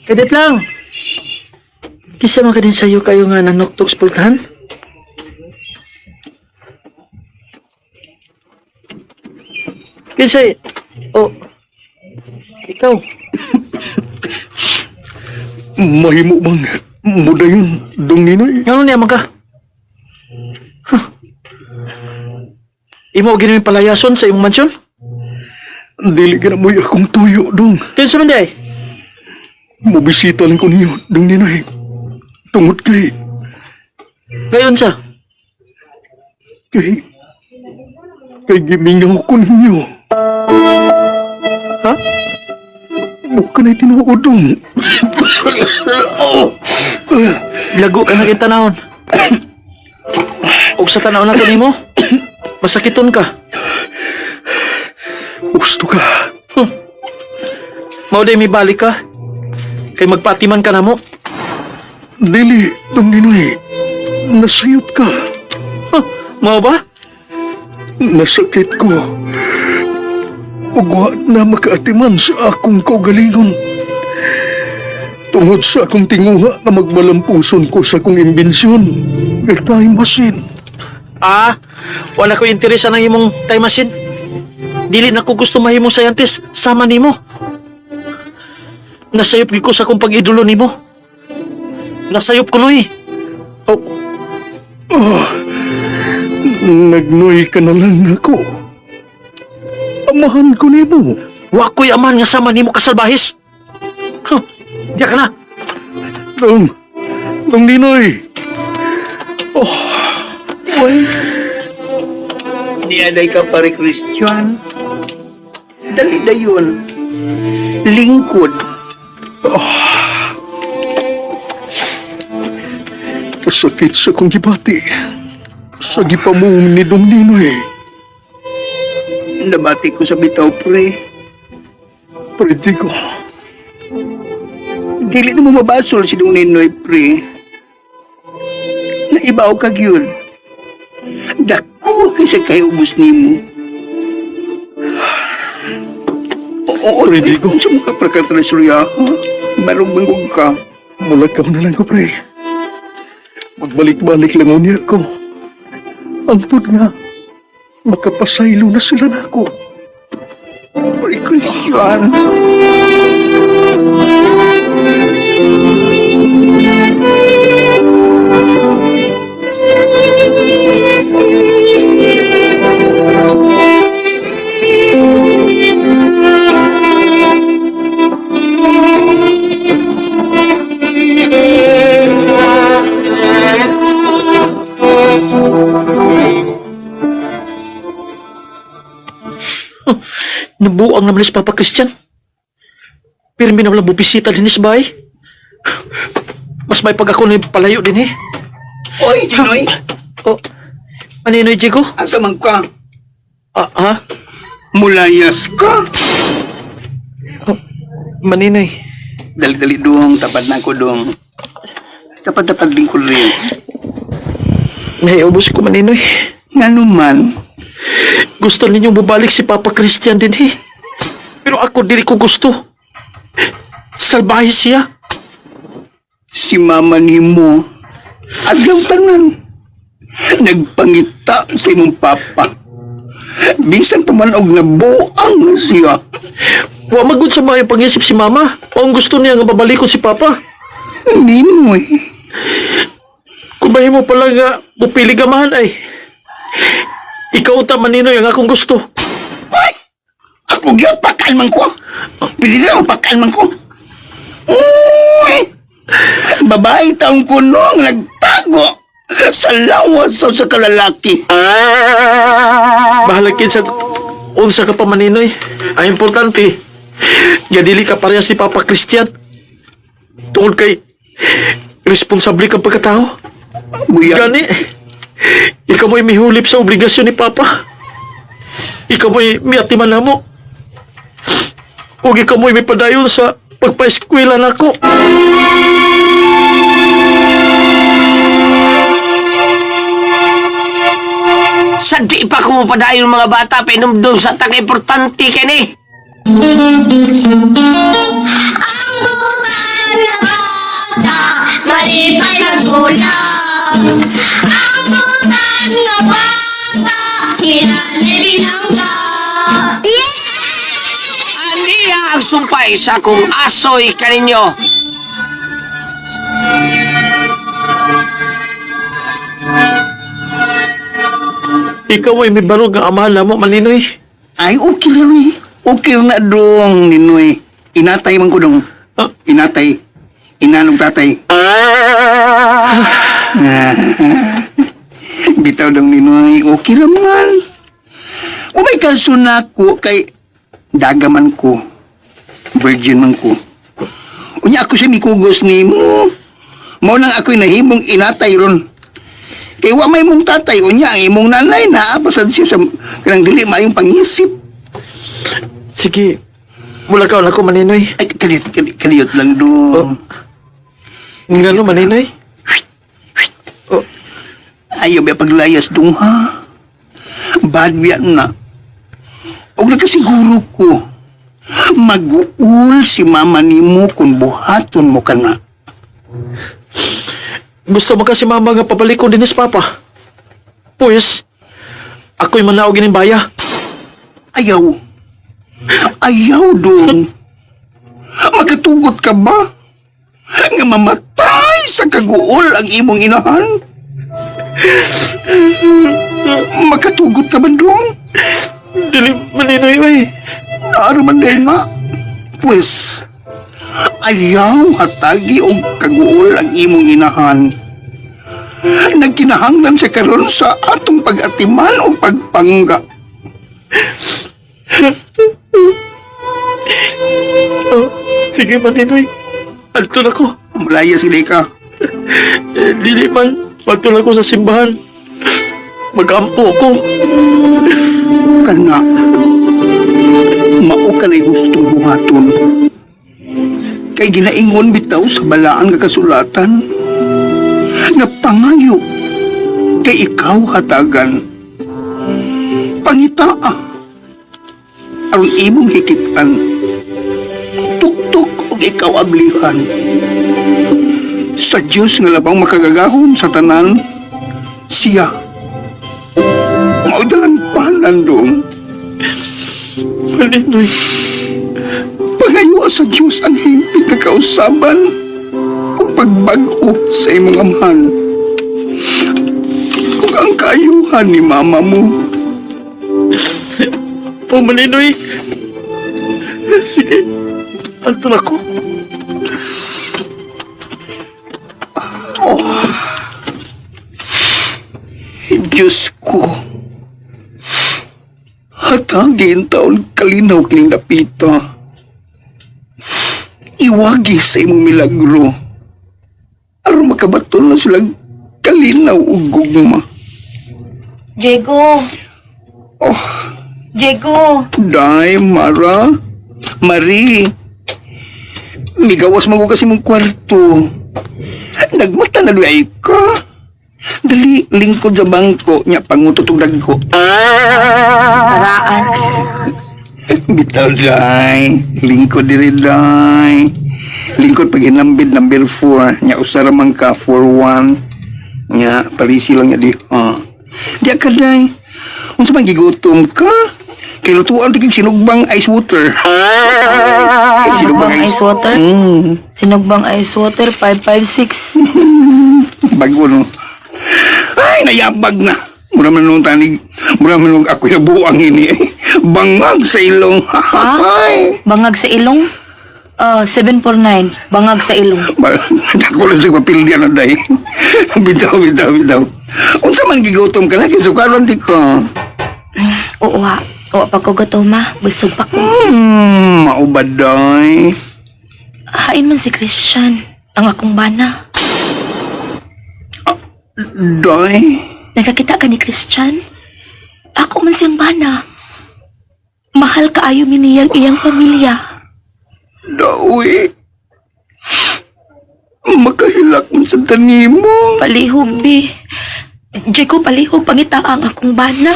Kadit lang. Kisa man ka din sa'yo kayo nga nanuktok sa pultahan? Kisa, oh, ikaw, Mahimo bang mudayon, dong Ninoy? ngano niya man ka? Huh. Imo ginawin palayason sa imong mansyon? Dili ka na mo'y akong tuyo, dong. Kinsa man di ay? Mubisita lang ko niyo, dong Ninoy. Tungod kay, Ngayon sa? kay, kay gimingaw ko ninyo. Ha? Buka na'y tinuod, dong. Lago ka na kay tanahon. Og sa tanaw na to nimo, masakiton ka. Gusto ka. Mao day mibalik ka. Kay magpatiman ka namo. Dili, dong Ninoy. Nasayop ka. Huh, mao ba? Nasakit ko. Ugwa na makaatiman sa akong kaugalingon. Tungod sa akong tinguha na magmalampuson ko sa akong imbensyon. Kay time machine. Ah, wala ko interes ang imong time machine. Dili na ko gusto mahimong scientist sama nimo. Nasayop gyud ko sa akong pag-idolo nimo. Nasayop ko noy. Oh. Oh. Nagnoy ka na lang ako. Amahan ko nimo. Wa ko'y amahan nga sama nimo kasalbahis. Huh, diya ka na. Dong, Dong Ninoy. Oh. Uy. Nianay ka pare Christian. Dali na yun. Lingkod. Kasakit sa kong gibati. Sa gipamong ni Dong Ninoy. Nabati ko sa bitaw, pre. Pwede ko. Dili na mo mabasol si Dong Ninoy, pre. Naibaw ka gyud. Dako kay sa kay ubos nimo. Oo, Pre, Diego. Sa mga prakatala surya, barog banggog ka. Mulakaw na lang ko, pre. Magbalik-balik lang unya ko. Antod nga, makapasaylo na sila na ako. Pre Christian. Nabuang naman ni si Papa Christian. Pirmi naman lang bubisita din sa bahay. Mas may pag ako ni palayo din eh. Oy, Jinoy, Oh, ano yun, Diego? asa man ka? Ah, ha? Mulayas ka? Maninoy. Dali-dali dong, tapad na ko dong. Tapad-tapad lingkod rin. Naiubos ko, Maninoy. Nga naman, Gusto ninyong bubalik si Papa Christian din eh. Pero ako dili ko gusto. Salbahe siya. Si mama nimo, adlaw tanan, nagpangita sa imong papa. Bisan pa man og nabuang na siya. Wa magud sa mga pangisip si Mama. O ang gusto niya nga babalikon si Papa. Ninoy, Kung mahimo pala nga mupili ka man ay. Ikaw ta Maninoy ang akong gusto. Ay! Ako gyud pakalman ko. Pili lang pakalman ko. Uy! Babae taong kuno ang nagtago sa lawas sa sa kalalaki. Bahala sa unsa ka pa Maninoy. Ang importante, nga dili ka parehas si Papa Christian. Tungod kay responsable kang pagkatao. Buya, Gani, ikaw mo'y mihulip sa obligasyon ni Papa. Ikaw mo'y miatiman na mo. Huwag ikaw mo'y mipadayon sa pagpa-eskwela nako. Sa di pa ko mapadayon mga bata, pinumdum sa tang importante kini. Ang butan nga bata, malipay maggulang. Ang butan nga bata, kinanay binangga. Aniya ang sumpay sa kong asoy kaninyo. Ikaw ay may barog nga amahan na mo, Maninoy. Ay, okay lang eh. Okay na dong, Ninoy. Inatay man ko dong. Ah. Inatay. Inanong tatay. Bitaw dong, Ninoy. Okay lang man. Umay kaso na ko kay dagaman ko. Virgin man ko. Unya ako siya mikugos ni mo. Mao nang ako'y nahimong inatay ron. Kay wa may mong tatay, unya ang imong nanay naa pasad siya sa kanang dili maayong pangisip. Sige, mula ka na ko, Maninoy. Ay, kaliyot, kaliyot, kaliyot lang do. Nga no, Maninoy. Ayaw ba paglayas dong ha? Bad biya na. Og nakasiguro ko, mag-uul si mama nimo kung buhaton mo ka na. Gusto mo kasi mama nga pabalikon din si Papa. Pues, ako'y manaog ining baya. Ayaw. Ayaw dong. Makatugot ka ba? Nga mamatay sa kaguol ang imong inahan? Makatugot ka ba dong? Dili, Maninoy, ay. Naano man din na? Pwes, ayaw hatagi og kaguol ang imong inahan. Nagkinahanglan siya karon sa atong pag-atiman o pagpangga. Oh, sige, Maninoy. Adto na ko. Malaya sila ka. Eh, dili man. Adto na ko sa simbahan. Mag-ampo ko. Kana, mao ka na'y gustong buhaton. Kay ginaingon bitaw sa balaan nga kasulatan, nga pangayo, kay ikaw hatagan. Pangita ah. Aron imong hikitan. Tuktok og ikaw ablihan. Sa Diyos nga labang makagagahom sa tanan, siya. Mao dalang panan dong. Malinoy. Pangayo sa Diyos ang himpit na kausaban kung pagbag-o sa imong amahan. Kung ang kaayuhan ni mama mo. Oh, Malinoy. Sige. Anto na ko. Oh. Diyos ko. Hatagin taon kalinaw kining dapita. Iwagi sa imong milagro. Aron makabaton na sila kalinaw ug gugma. Diego! Oh, Diego! Day, Mara, Marie. Migawas mo ko kasi mong kwarto. Nagmata na luay ka. Dali, lingkod sa bangko, nya pangutot og dagko. Paraan. Bitaw, day. Lingkod diri, day. Lingkod pag hinambid number 4. Nya usara man ka, 4-1. Nya, palisi lang nya di. Ah. Di ka, day. Unsa man gigutom ka? Kay lutuan ti kag sinugbang ice water. Sinugbang ice water? Mm. Sinugbang ice water, 556. Bago no. Ay, nayabag na. Mura man nung tanig, mura man nung ako'y nabuang ini. Bangag sa ilong. Ay. Bangag sa ilong? 749. Bangag sa ilong. Dako lang sa papilya na day. Bitaw, bitaw, bitaw. Unsa man gigutom ka na, kisukaron ti ko. Oo ha. Oo pa ko gutom ma. Busog pa ko. Maubaday. Hain man si Christian. Ang akong bana. Day. Nakakita ka ni Christian? Ako man siyang bana. Mahal kaayo mi niyang iyang pamilya. Dawi. Makahilak mo sa tanimo. Palihog, bi. Diego, palihog, pangita ang akong bana.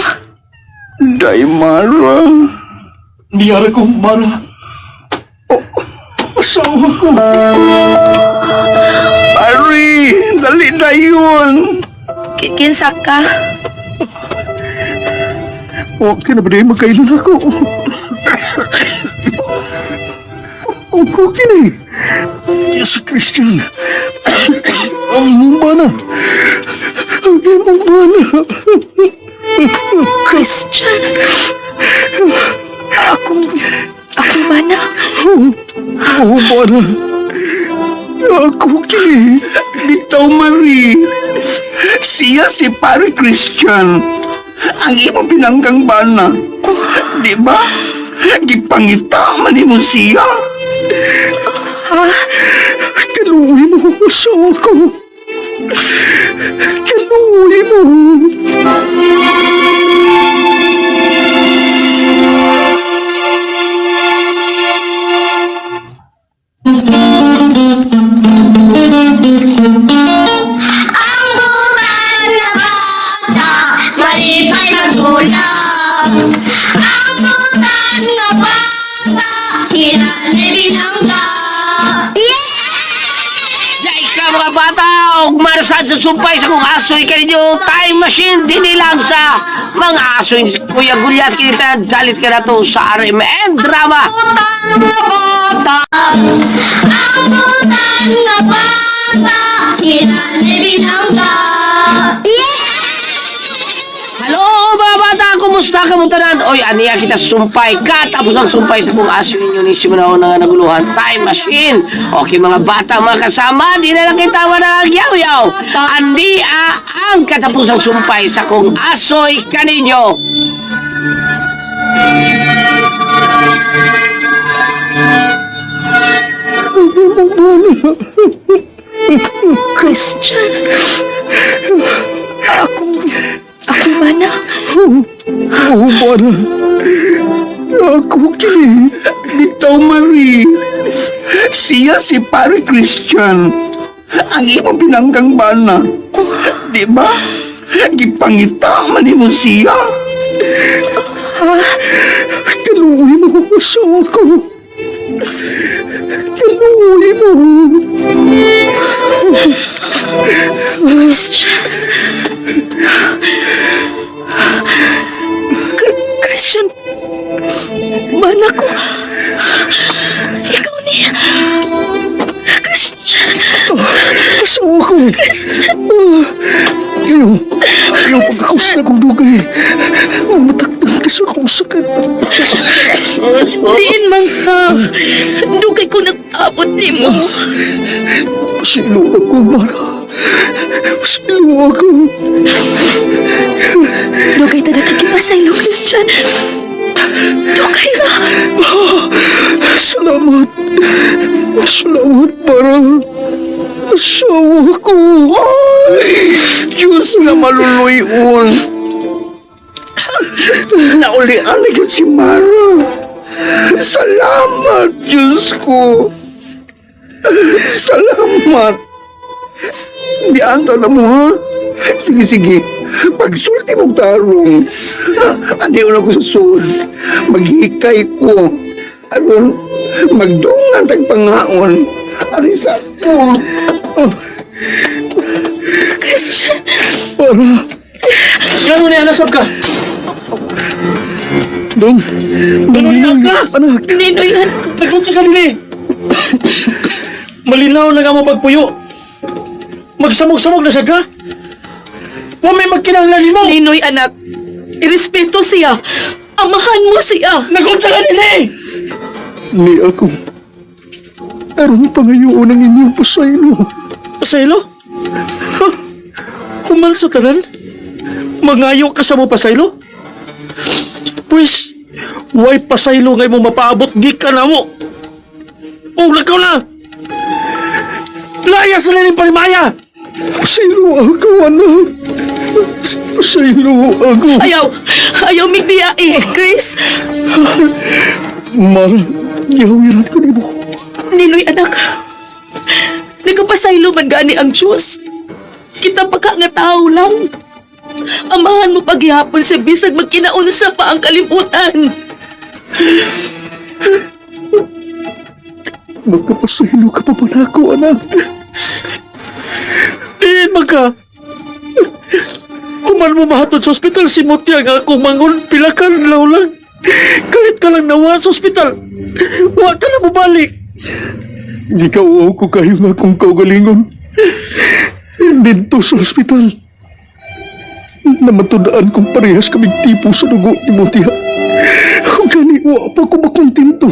Day, Mara. Niyara ko, Mara. Oh, asawa ko. Pari, dali na yun. Kinsa ka? O, kinabaday magkailan ako. O, kini. Yes, Christian. Ang imong bana. Ang imong bana. Christian? Akong... Akong bana? Oo, bana. Ako kini. Bitaw, Marie. Siya si Pare Christian. Ang imong pinanggang bana. Di ba? Gipangita man nimo siya. Kaluoy mo, asawa ko. Kaluoy mo. Ang butan nga bata, malipay magulap. Ang butan nga bata, hinanay binangga. Yeah! Yay ka mga bata! Og marasad sa sumpay sa kong asoy kaninyo time machine dinhi lang sa mga asoy ni Kuya Gulyat kinita dalit ka na to sa RMN Drama. Ang butan nga bata, hinanay binangga. Yeah! Hello mga bata! Kumusta ka mo tanan? Oy, aniya kita sumpay ka. Tapos ang sumpay sa kong aso ninyo ni Simonao na nga naguluhan time machine. Okay mga bata, mga kasama, di na lang kita managyaw-yaw. Aniya ang katapusang sumpay sa kong asoy kaninyo. Christian? Akong... Akong bana? Oo, Mara. Ako kini. Bitaw, Marie. Siya si Pare Christian. Ang imong pinanggang bana. Di ba? Gipangita man nimo siya. Ha? Kaluoy mo, asawa ko. Kaluoy mo. Christian. Christian, mana ko. Ikaw niya. Christian. Asawa ko. Ayaw. Ayaw pagkakus na kong dugay. Matakdan ka sa akong sakit. Diin man ka. Dugay ko nagtabot ni mo. Silo ako, Mara. Silo ako. Dugay ta nakakipasaylo, Christian. Dugay ra. Salamat. Salamat, Mara. Asawa ko. Ay, Diyos nga maluluyon. Naulian na yun si Mara. Salamat, Diyos ko. Salamat. Diyan na mo, ha? Sige, sige. Pagsulti mong tarong. Andi na ko susud. Maghikay ko. Aron, magdungan tagpangaon. Arisa ko. Christian. Mara. Ngano ni anasab ka? Dong. Ngano ni anak? Anak. Ninoy, Nagkunsa ka dili. Malinaw na nga mo pagpuyo. Magsamog-samog na siya ka. Wa may magkinahanglan nimo. Ninoy, anak. Irespeto siya. Amahan mo siya. Nagunsa ka dili. Ni ako. Aron pangayoon ang inyong pasaylo. Pasaylo? Huh? Human sa tanan? Mangayo ka sa mo pasaylo? Pwes, way pasaylo ngay mo mapaabot gikan na mo. O, lakaw na! Laya sa lining parimaya! Pasaylo ako, anak. Pasaylo ako. Ayaw. Ayaw migbiya eh, Chris. Mara, gihawiran ko nimo. Ninoy, anak. Nagapasaylo man gani ang Diyos. Kita pa ka nga tao lang. Amahan mo paghihapon sa bisag magkinaunsa pa ang kalibutan. Magkapasaylo ka pa ba na ako, anak? Diin man ka! Kuman mo mahatod sa ospital, si Mutya nga akong mangon, pila ka law lang. Kahit ka lang nawa sa ospital, wa ka na mabalik. Gikauaw ko kayo nga kung kaugalingon. Dito sa ospital. Namatudaan kong parehas kaming tipo sa dugo ni Mutia. Kung gani, wa pa ko makontento.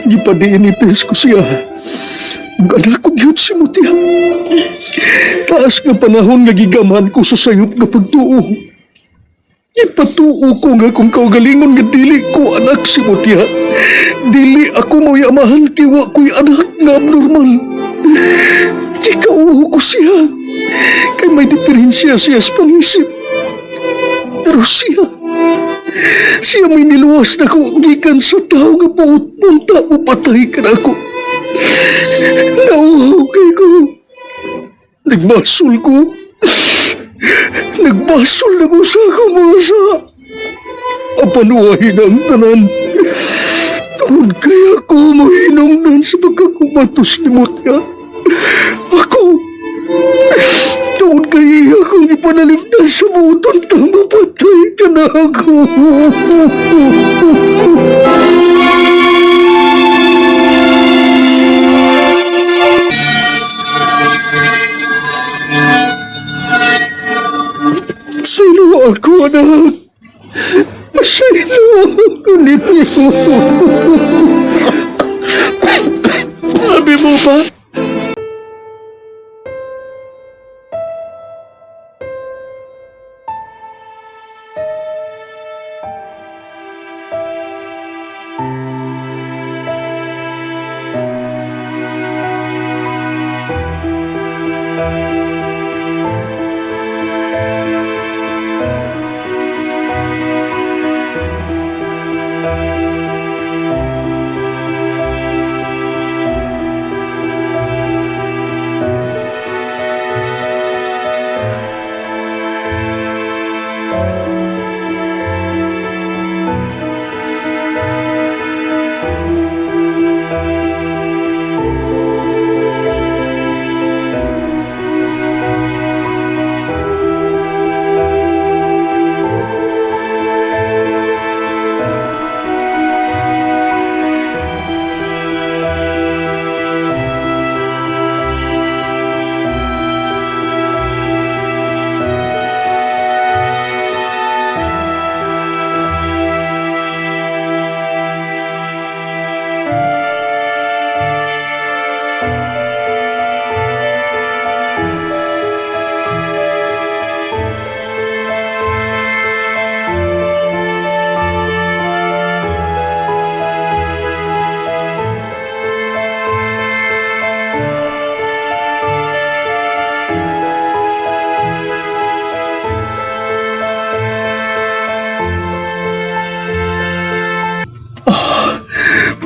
Gipadiinites ko siya. Anak ko gyud si Mutia. Taas nga panahon nga gigaman ko sa sayop nga pagtuo. Ipatuo ko nga kung kaugalingon nga dili ko anak si Mutia. Dili ako mo'y amahan tiwa ko'y anak nga abnormal. Gikauaw ko siya. Kay may diferensya siya sa pangisip. Pero siya, siya may niluwas na ko gikan sa tao nga buot punta o patay ka na ako. Nauhaw kay ko. Nagbasol ko. Nagbasol na ko sa akong mga sa. Apanuwahin ang tanan. Tungod kaya ako mahinungdan sa pagkakumatos ni Mutya. Ako, tungod kay iya akong ipanalipdan sa buton tang mapatay ka na ako. Sino ako, anak? Sino ako ninyo? Sabi mo ba?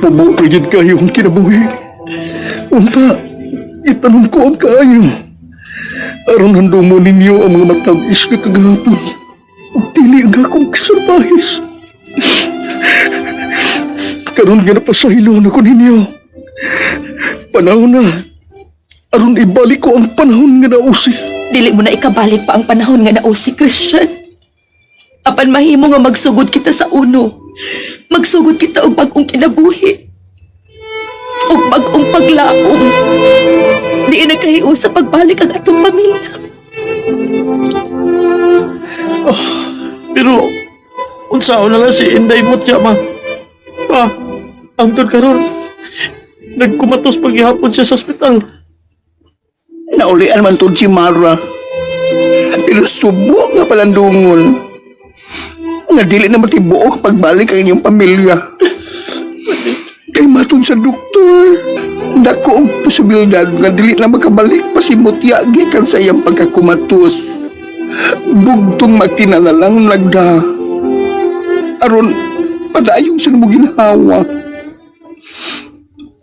Mubo gid kayo ang kinabuhi. Unta, itanom ko ang kaayo. Aron handumo ninyo ang mga matag-is nga kagahapon. Ug dili ang akong kasarbahis. Karon nga napasahilo na ko ninyo. Panahon na. Aron ibalik ko ang panahon nga nausik. Dili mo na ikabalik pa ang panahon nga nausi, Christian. Apan mahimo nga magsugod kita sa uno. Magsugod kita og bag-ong kinabuhi. Og bag-ong paglaom. Di na kahiu sa pagbalik ang atong pamilya. Pero, unsaon na lang si Inday Mutya, ma. Pa, angtod karon. Nagkumatos paghihapon siya sa ospital. Naulian man tud si Mara. Pero subo nga palandungon. Nga dili na matibuok pagbalik ang inyong pamilya. Kay matun sa doktor. Dako ang posibilidad nga dili na makabalik pa si Mutya gikan sa iyang pagkakumatos. Bugtong magtinala lang nagda. Aron padayong sa mo ginhawa.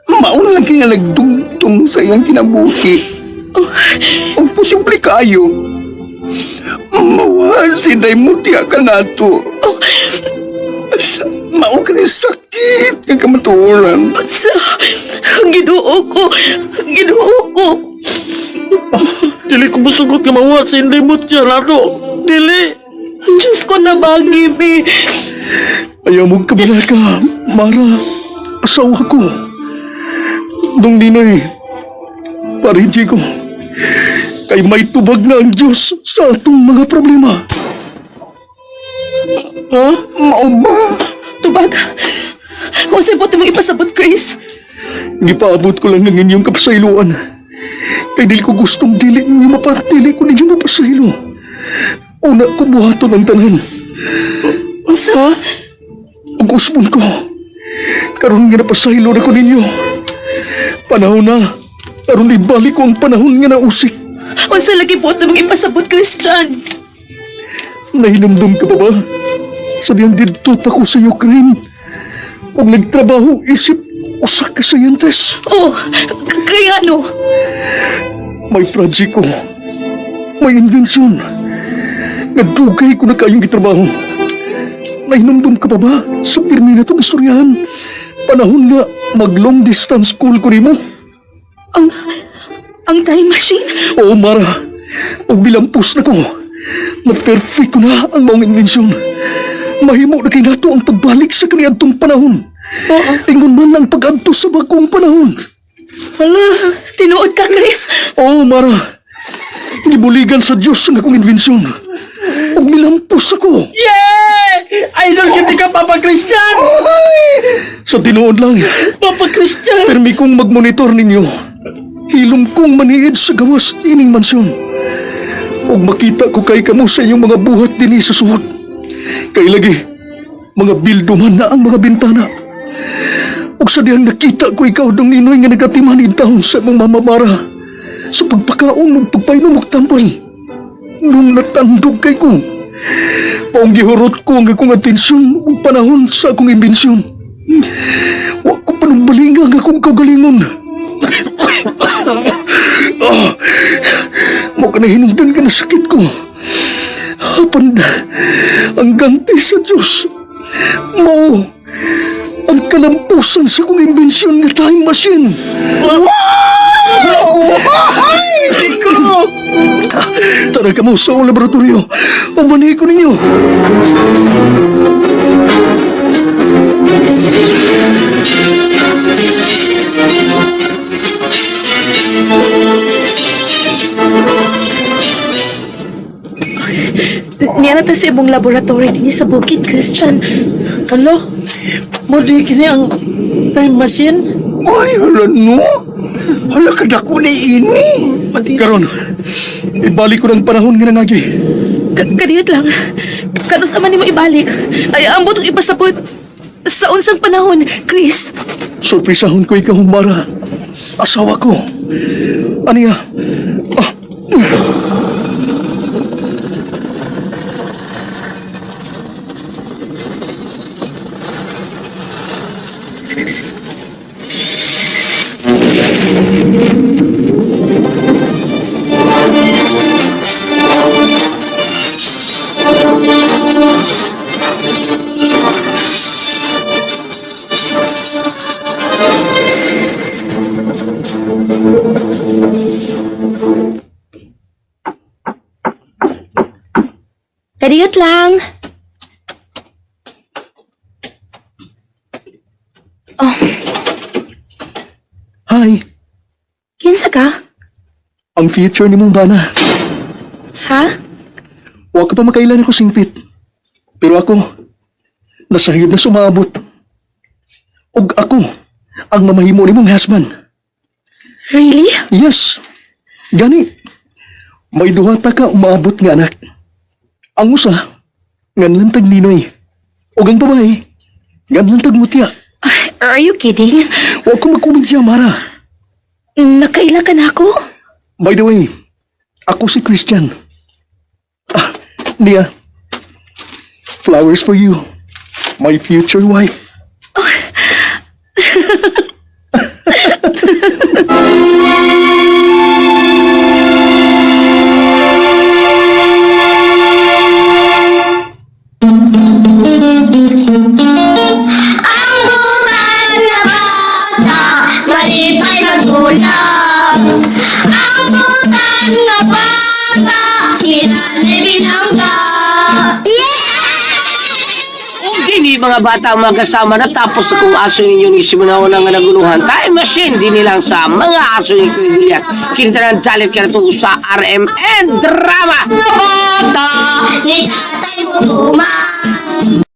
Mauna lang kay nga nagdugtong sa iyang kinabuhi. Ang posible kayo. Mawal si Daimutya ka nato. Mao ka ni sakit nga kamatuoran. Sa Ginoo ko, Ginoo ko. Dili ko musugot nga mawa si Inday Mutya nato. Dili! Diyos ko na bagi, mi. Ayaw mong kabalaka, Mara, asawa ko. Nung Ninoy, pariji ko, kay may tubag na ang Diyos sa atong mga problema. Ha? Mao ba? Tubag. Kung sa'yo po mong ipasabot, Chris. Gipaabot ko lang ng inyong kapasayloan. Kay dili ko gustong dili ninyo mapatili ko ninyo mapasaylo. Una ko buhaton ang tanan. Unsa? Ug usbon ko. Karon nga napasaylo na ko ninyo. Panahon na. Aron ibalik ko ang panahon nga nausik. Unsa lagi po mong ipasabot, Christian? Nahinumdum ka pa ba? Sabihan didto pa ko sa Ukraine. Kung nagtrabaho, isip, usa ka scientist. Oh, kaya ano? May project ko. May invention. Nagdugay ko na kayong gitrabaho. Nahinumdum ka pa ba sa pirmi na itong istoryahan? Panahon nga mag long distance school ko nimo. Ang, ang time machine? Oo, Mara. Og bilampos na ko. Na-perfect ko na ang maong invention. Mahimo na kay nato ang pagbalik sa kaniadtong panahon. Ingon man ang pag-adto sa bagong panahon. Hala, tinuod ka, Chris. Oo, Mara. Gibuligan sa Diyos ang akong inbensyon. Ug milampos ako. Yeah! Idol kita ka, Papa Christian! Sa tinuod lang, Papa Christian! permi kong magmonitor ninyo. Hilom kong maniid sa gawas ining mansyon. Ug makita ko kay kamo sa inyong mga buhat dinhi sa suhot. Kay lagi, mga bildo man na ang mga bintana. Ug sa dihang nakita ko ikaw dong ninoy nga nagatiman taon sa imong mama Mara. Sa pagpakaon ug pagpainom og tambal. Nung natandog kay ko, paong gihurot ko ang akong atensyon ug panahon sa akong imbensyon. Wa ko panumbalinga ang akong kaugalingon. Ah, mo ka na hinungdan ka na sakit ko. Apan, ang ganti sa Diyos, mao ang kalampusan sa akong imbensyon nga time machine. Wow! Tara ka mo sa akong laboratorio. Ubanihin ko ninyo. Niya na ta sa imong laboratory dinhi sa bukid, Christian. Hello? Mo di kini ang time machine? Ay, hala no. Hala kadako ni ini. Karon, ibalik ko ng panahon nga nangagi. Kadiyot lang. Kanus man nimo ibalik? Ay, ang butong ipasabot. Sa unsang panahon, Chris? Surprisahon ko ikaw, Mara. Asawa ko. Aniya? Ah. Kadiyot lang. Hi, Kinsa ka? ang future ni mong bana. Ha? Wa ka pa makailan ako singpit. Pero ako, nasahid na sumabot. Og ako, ang mamahimo ni mong husband. Really? Yes, gani. May duha ta ka umaabot nga anak. Ang usa, nganlan tag Ninoy. Og ang babae, nganlan tag Mutya. Are you kidding? Wa ko magkumid siya, Mara. Nakaila ka na ako? By the way, ako si Christian. Ah, Nia, flowers for you, my future wife. Ang butan nga bata, malipay magulap. Ang butan nga bata, hinanay binangga. Yeah! Kung dini mga bata ang mga kasama na tapos akong aso ninyo ni Simunawa nga naguluhan, time machine din nilang sa mga aso ni Kuya Julius. Kinita ng dalit ka na tungo sa RMN Drama! Bata, ni tatay mo tumang.